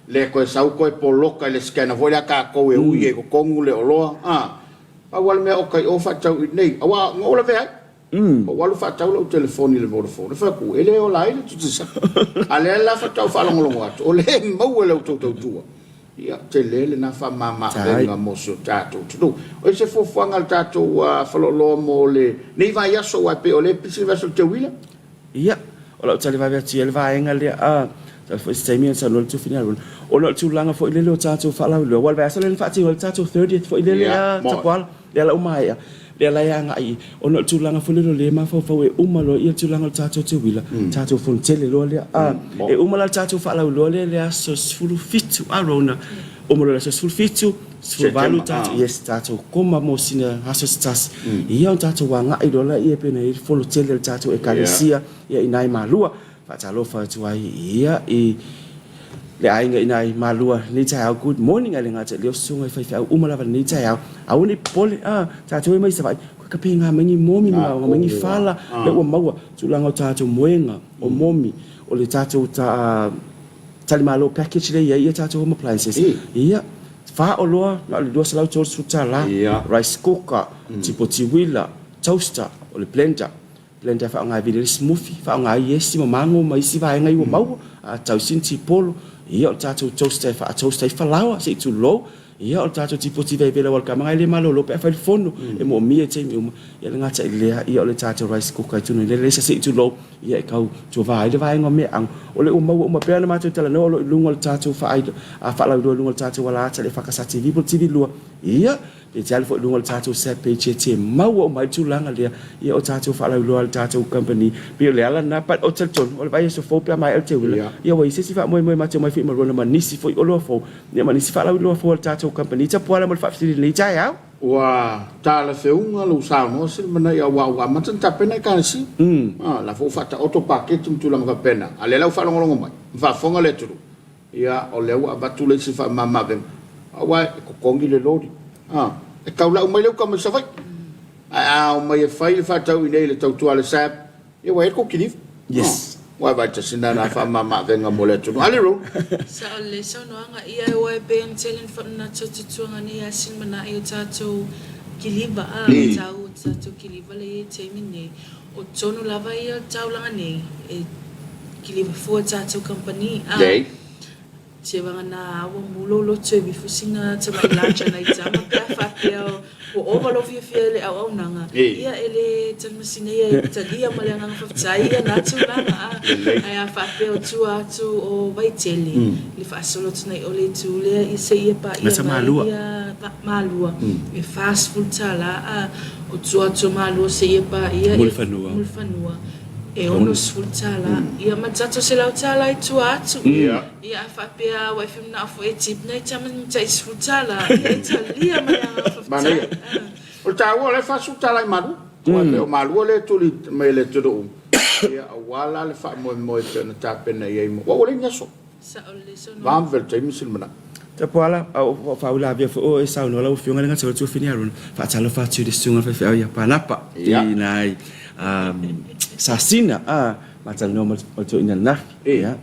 le toe sau toe poloka i le scanner foi lea a tatou e ui ai i totonu le oloa, a. Pau lava le mea oka i o faatau i inei, aua na ou lavea ai. Ou alu faatau lau telefoni i le Vodafone, fai atu, e le ola ai le Digicel. A lea la faatoa ou faalogologo atu, o lea e maua e la outou tautua. Ia, tele lena faamama-avega mo si o tatou atunuu. O i se fuafuaga a le tatou faleoloa mo lenei vaiaso, aua e pei o lea e pisi le vaiaso o le teuila? Ia, O lau tali vave atu i ai le vaega lea, a, tali foi se taimi ona saunoa le Tuafine Aruna, ona o le tulaga foi lele o tatou faalauiloa, aua o le vaiaso lea na faatino ai le tatou 30th foi lele a Tapuala, lea la ua maea, lea la e agai i, ona o le tulaga foi lele o lea e mafaufau e uma loa le tulaga o le tatou teuila, tatou fonotele loa lea, a, e uma la le tatou faalauiloa lea i le aso 17 a Rona, uma loa i le aso 17, 18 tatou, yes, tatou koma mo sina aso se tasi, ia ona tatou agai loa laia pei ona i ai le fono tele a le tatou Ekalesia, ia i ina i Malua. Faatalofa atu ai ia i le aiga i ina i Malua lenei taeao. Good morning ai le gata i leo susuga i faifeau uma lava lenei taeao. Aua ne i popole, a, tatou e mai Savaii, koe ka pēnga mai ni momi ma nga mai ni fala, lea ua maua tulaga o tatou moega, o momi, o le tatou ta, Talimalo package lea i ai ia tatou home appliances. Ia, fa oloa na o le $230, rice cooker, tipoti uila, toaster, o le blender, blender e faaaoga e vili ai le smoothie, faaaoga ai esi ma mago ma isi vaega ia ua maua, a tausi ni tipolo, ia o le tatou toaster e faa-toast ai falaoa se i tulou, Ia, o le tatou tipoti vevela aua o le tamaga e le malolo pe a fai le fono, e moomia i taimi uma. Ia le gata i lea, ia o le tatou rice cooker e tunu ai le sa se i tulou, ia e tau tuavā ai le vaega o meaaga. O lea ua maua uma pea ona matou talanoa o lo o i luga o le tatou faalauiloa i luga o le tatou alaata i le EFKS TV po o le TV2. Ia, pe te alu foi i luga o le tatou sap page e te maua uma ai le tulaga lea, ia o tatou faalauiloa a le tatou company. Pei o le ala lena, but ou te talitonu, o le vaiaso fou pe a maea le teuila, ia ua i ai se isi faamoemoe matou omai foi ma Rona ma nisi foi oloa fou. Ia ma nisi faalauiloa fou a le tatou kamupani Tapuala mo le faafesili i lenei taeao. Ua talafeuga lou saunoa Silimanai aua ua amata ona tapena Ekalesia. A, la foi ua faataoto paketi ma tulaga faapena. A o lea la ua faalogologo mai ma faafofoga le atunuu, ia o lea ua avatu le isi faamamaavega aua e totogi le loli. A, e tau lau mai le uta mai Savaii. Ae a omai e fai le faatau i inei i le tautua a le SABB, Ia ua i ai le tou kiliva. Yes. Ua vaai tasi na na faamama avega mo le atunuu. Ali Ro. Sao lelei saunoaga ia e oe pei ona tele na tuatutuaga nei a Silimanai o tatou kiliva a o tau o tatou kiliva lea i taimi nei o tonu lava ia o le taulaga nei e kiliva fua tatou kamupani a Seiavagana ua mulo loto e vifo sina tamai laja nai tama pe a faapea ua ova lou fiafia i le auaunaga, ia e le talimasina ia e talia ma le agaga faafetai ia na tulaga a. Ae a faapea o tua atu o Vaitele le faasolo atu nai o le itu lea i seia paia mai ia Malua e $40 a, o tua atu o Malua seia paia Mulifanua e $60, ia ma le tatou $100 i tua atu. Ia a faapea ua e femanao foi e tip nai tama ni tai $10, ia e talia ma le agaga faafetai. Manaia. O le taua o la e $40 i Malua. Aua e pei o Malua lea e tuli mai e le atunuu, ia aua la le faamoemoe e pei ona tapena i ai mo, ua leai ni aso. Sao lelei saunoa. Vave le taimi Silimanai. Tapuala, a o faauilavea foi o e saunoa lau Afioga i le Gata o le Tuafine Arona, faatalofa atu i le Susuga i le Faifeau ia Panapa i nai sasina a matalanoa ma le toeaina ananafi. Ia.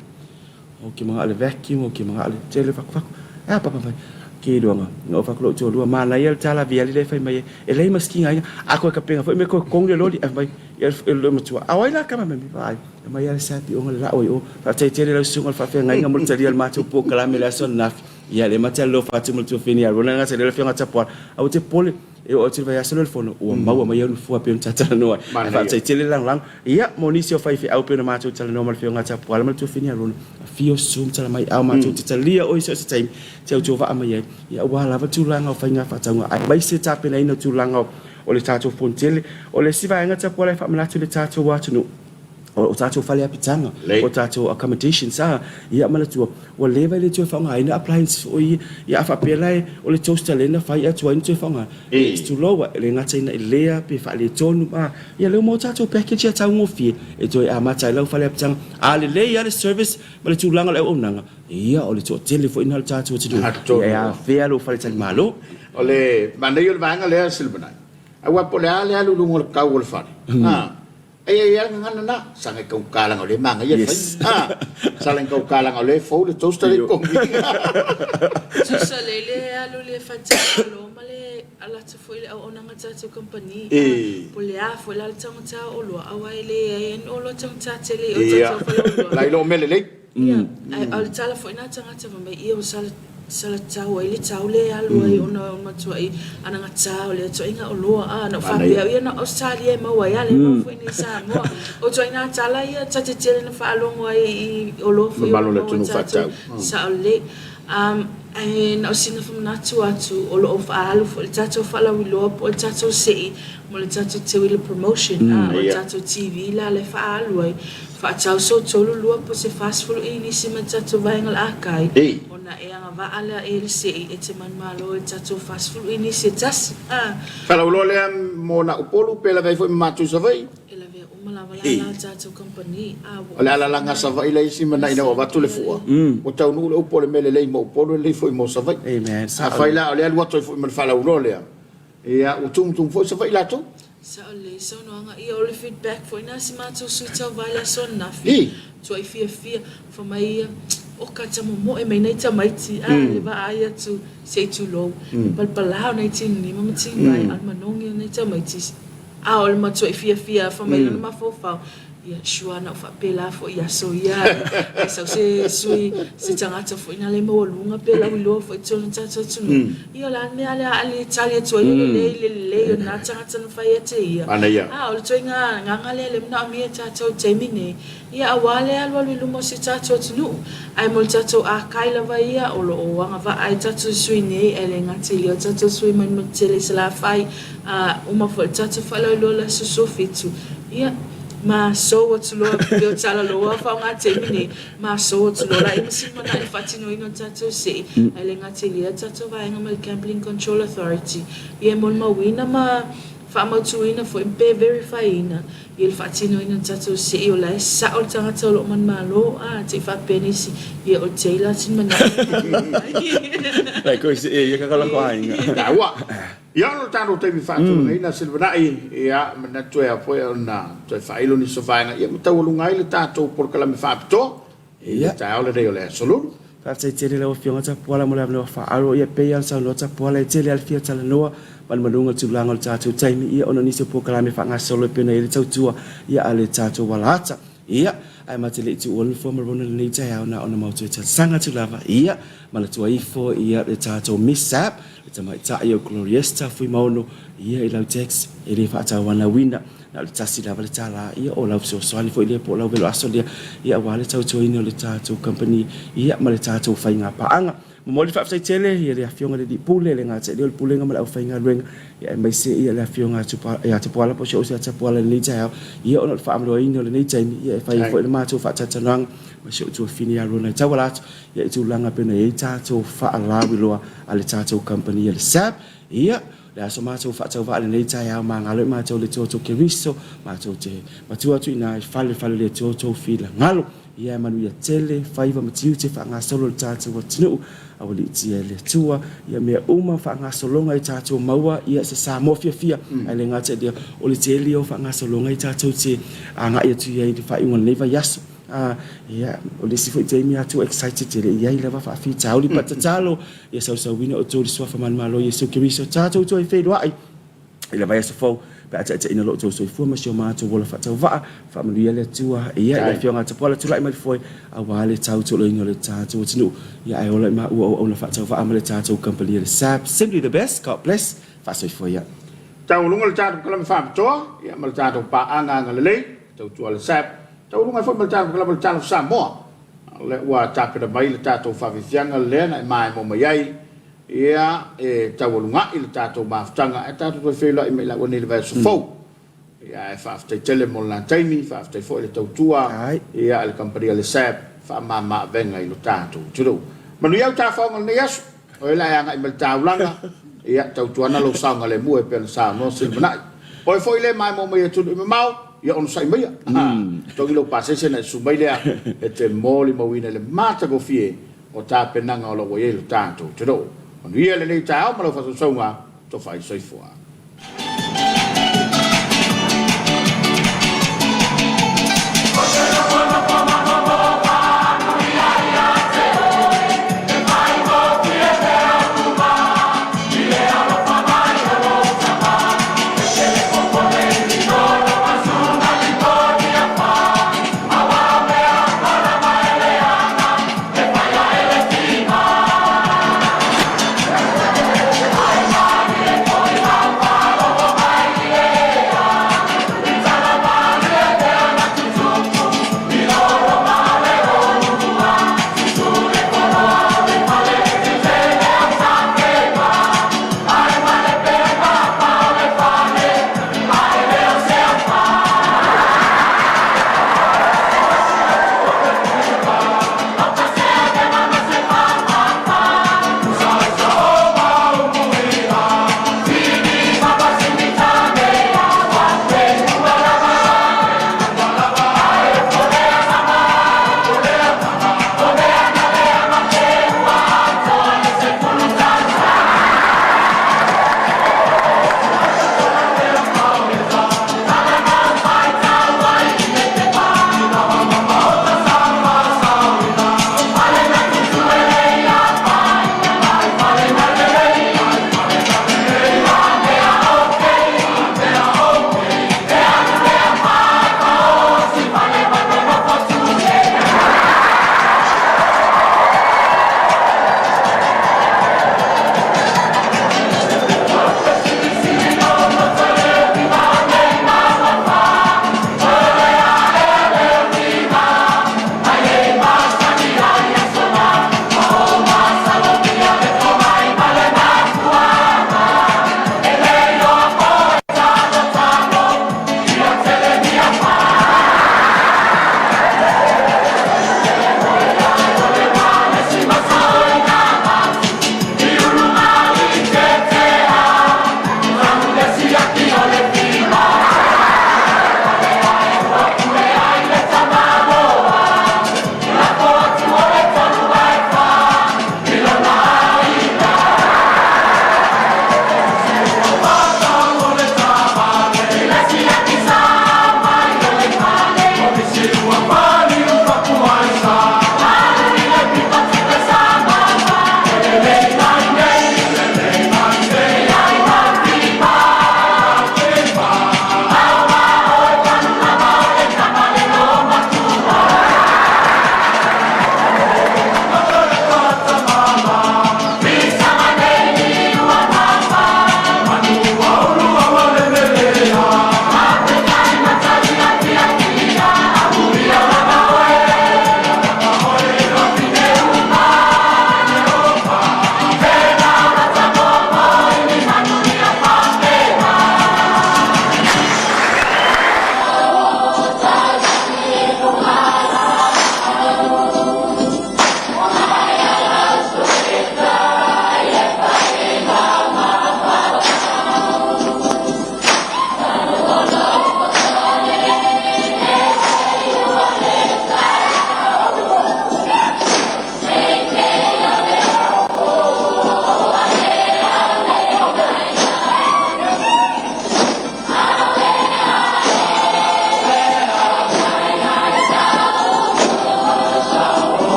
Ou ke manao le vacuum, ou ke manao le tele fakufaku. E a papa mai, ke iloaga, na ou faku lou toalua, manaia le tala viali lea e fai mai ai, e leai ma siki aiga, a koe kapenga foi me koe kong le loli, ai mai, ia le matua, a o ai la kama mai, vaai, e mai a le sapi onga le la'o i o, faafetai tele lau susuga o le faafeagaiga mo le talia o le matou polokalame i le aso ananafi, ia le mate alofa atu ma le tuafeni ia Rona gata lea le afioga Tapuala, aua te popole, e oo atu i le vaiaso lea o le fono, ua maua mai au nofoa e pei ona ta talanoa ai, ae faafetai tele le lagolago, ia mo nisi o faifeau e pei ona matou talanoa ma le afioga Tapuala ma le tuafeni ia Rona, afio susu ma tala mai ao matou te talia oe i so o se taimi, te autovaa mai ai, ia aua lava tulaga o faiga faatauga aemaise tapenaina o tulaga o le tatou fono tele. O le isi vaega Tapuala e faamanatu i le tatou atunuu, o tatou fale apitaga, o tatou accommodations, a, ia manatua, ua leva e le toe faaaogaina appliances foi ia, ia a faapea la o le toaster lea na fai ae tuai ona toe faaaoga, it's too low, e le gata ina i lea pe faaletonu, a, ia lea ua maua tatou package ia taugofie e toe amata ai lau fale apitaga. A lelei lava le service ma le tulaga o le auaunaga, ia o le toatele foi lena o le tatou atunuu e afea lou faletalimalo. O le manaia o le vaega lea Silimanai, aua po o le a le alu i luga o le tau o le fale, a, e i ai lava le gagana lena, saga e taugata leaga o lea e manaia le faiga, a, saga e taugata leaga o lea e fou le toaster lea i totonu. Tusa lelei le alu i le faletalimalo ma le ala atu foi i le auaunaga a tatou kamupani, a, po o le a foi la le taugata o oloa, aua e leai lava ni oloa taugata tele i o tatou faleoloa. Ia, la i lou mea lelei. Ia, ae o le tala foi lena a tagata fai mai, ia ua sala. salatau ai le tau lea e alu ai ona o le matuai anagata o lea ituaiga oloa a na ou faapea au ia na o Ausetalia e maua ai a lea e maua foi i Samoa. O ituaiga tala ia ta te tele na faalogo ai i oloa foi o lo o maua tatou sao lelei. Ae na o sina faamanatu atu o lo o faaalu foi le tatou faalauiloa po o le tatou sei mo le tatou teu i le promotion a o le tatou TV la lea e faaalu ai faatau sotolu lua po o se 40 inisi ma le tatou vaega o le akai ona e agavaa lea e le sei e te manumalo i le tatou 40 inisi e tasi a. Faalauiloa lea mo na Upolu pe lavea ai foi ma matou i Savaii. E lavea uma lava la la tatou kamupani a ua O le alalaga Savaii le isi mana ina ua avatu le fua, ua taunuu le upu o le mea lelei mo Upolu e lelei foi mo Savaii. Afai la o lea alu atu ai foi ma le faalauiloa lea, ia ua tumutumu foi Savaii latou. Sao lelei saunoaga ia o le feedback foi na si matou sui tauva i le aso ananafi, tuai fiafia, fai mai ia, oka ta momoe mai nai tamaiti a le vaai atu se i tulou, le palapala o nai tinima ma tinivae a o le manogi o nai tamaiti. A o le matuai fiafia fai mai lona mafaufau, ia sure na ou faapela foi i aso ia ai sau se sui se tagata foi na le maualuga pe lauiloa foi i totonu o le tatou atunuu. Ia o le a le mea lea a le tali atu ai le lelei i le lelei o lena tagata na fai ia te ia. A o le ituaiga agaga lea lea manaomia e tatou i le taimi nei, ia aua le alualu i luma o si o tatou atunuu. Ae mo le tatou akai lava ia o lo o agavaa ai tatou sui nei, ae le gata i lea o tatou sui mai le motu tele i Salafai, A uma foi le tatou faalauiloa i le aso 17, ia, ma sou atu loa, pei o tala loa faaaoga taimi nei, ma sou atu loa la i masini mana i le faatinoina o tatou sei, ae le gata i lea tatou vaega ma le Gambling Control Authority, ia e molimauina ma faamautuina foi pe verify ina ia le faatinoina o tatou sei o la e sao le tagata o lo o manumalo, a, te i faapea nisi, ia o Taylor sina manao. Lai koe se e ia kakala ko aiga. Taua. Ia o lo tatou taimi faatulagaina Silivanai, ia manatu e ao foi ona toe faailo nisi o vaega ia ma taualuga ai le tatou polokalame faapitoa i le taeao lenei o le Aso Lulu. Faafetai tele lau Afioga Tapuala mo le avanoa faaalo. Ia pei lava ona saunoa Tapuala e tele lava le fia talanoa ma le manuga o le tulaga o le tatou taimi ia ona o nisi o polokalame faagasolo e pei ona i ai le tautua ia a le tatou alata. Ia, ae ma te le i tuua le nofoa ma Rona i lenei taeao na ona mau toe talosaga atu lava ia manatua ifo ia le tatou mishap Le tamaitai o Gloriesta Fuimaono, ia i lau tax e le faatauanauina, na o le tasi lava le tala, ia o lau fesoasoani foi lea po o lau velo aso lea, ia aua le tautuaina o le tatou company, ia ma le tatou faiga paaga. Momoli le faafetai tele ia le Afioga i le Alii Pule, le gata i lea o le Pulega ma le aufaigaluega, ia aemaise ia le Afioga ia Tapuala po o si ou uso ia Tapuala i lenei taeao, ia ona o le faamaloaina o lenei taimi, ia e fai ai foi le matou faatalatalanoaga ma si ou tuafafine ia Rona e tauala atu. Ia i tulaga pei ona i ai tatou faalauiloa a le tatou kamupani a le SAB, ia, le aso matou faatauvaa lenei taeao magalo i matou le Toto Keriso, matou te matua atu i ina i fale fale le Toto Filagalo. Ia e manuia tele faiva ma tiute faagasolo le tatou atunuu, aualiitia e le Atua ia mea uma faagasologa i tatou maua ia se Samoa fiafia, ae le gata i lea, o le tele ia o faagasologa i tatou te agai atu i ai i le faaiuga o lenei vaiaso. A, ia, o le isi foi taimi a too excited e le i ai lava faafitauli but tatalo ia sausauina outou i le Suafa manumalo o Iesu Keriso tatou toe feiloai i le vaiaso fou pe a taitaiina lo outou soifua ma si o matou ola faatauvaa. Faamanuia le Atua ia i le Afioga a Tapuala tulai mai le foe aua le tautuoloina o le tatou atunuu ia ae ola i maua o auauna faatauvaa ma le tatou kamupani a le SAB. Simply the best. God bless. Faasoifua ia. Taualuga le tatou kalame faapitoa ia ma le tatou paaga agalelei tautua le SAB. Taualuga ai foi ma le tatou kalama o le Talofa Samoa, o lea ua tapena mai le tatou faafiafiaga lea na e maemo mai ai, ia, e taualuga'i le tatou mafutaga ae tatou toe feiloai mai lau nei i le vaiaso fou. Ia, ae faafetai tele mo lena taimi, faafetai foi le tautua, ia, a le kamupani a le SAB, faamama avega i lo tatou atunuu. Manuia au tafaoga o lenei aso, o oe la e agai mai le taulaga, ia, tautuana lou saogalemu e pei ona saunoa Silimanai. Oe foi le maemo mai atunuu i mamao, ia onosai maia. Togi lou pasese ona e susu mai lea e te molimauina i le matagofie o tapenaga o lo o ua i ai lo tatou atunuu. Manuia lenei taeao ma lau faasausauga, tofa ai soifua.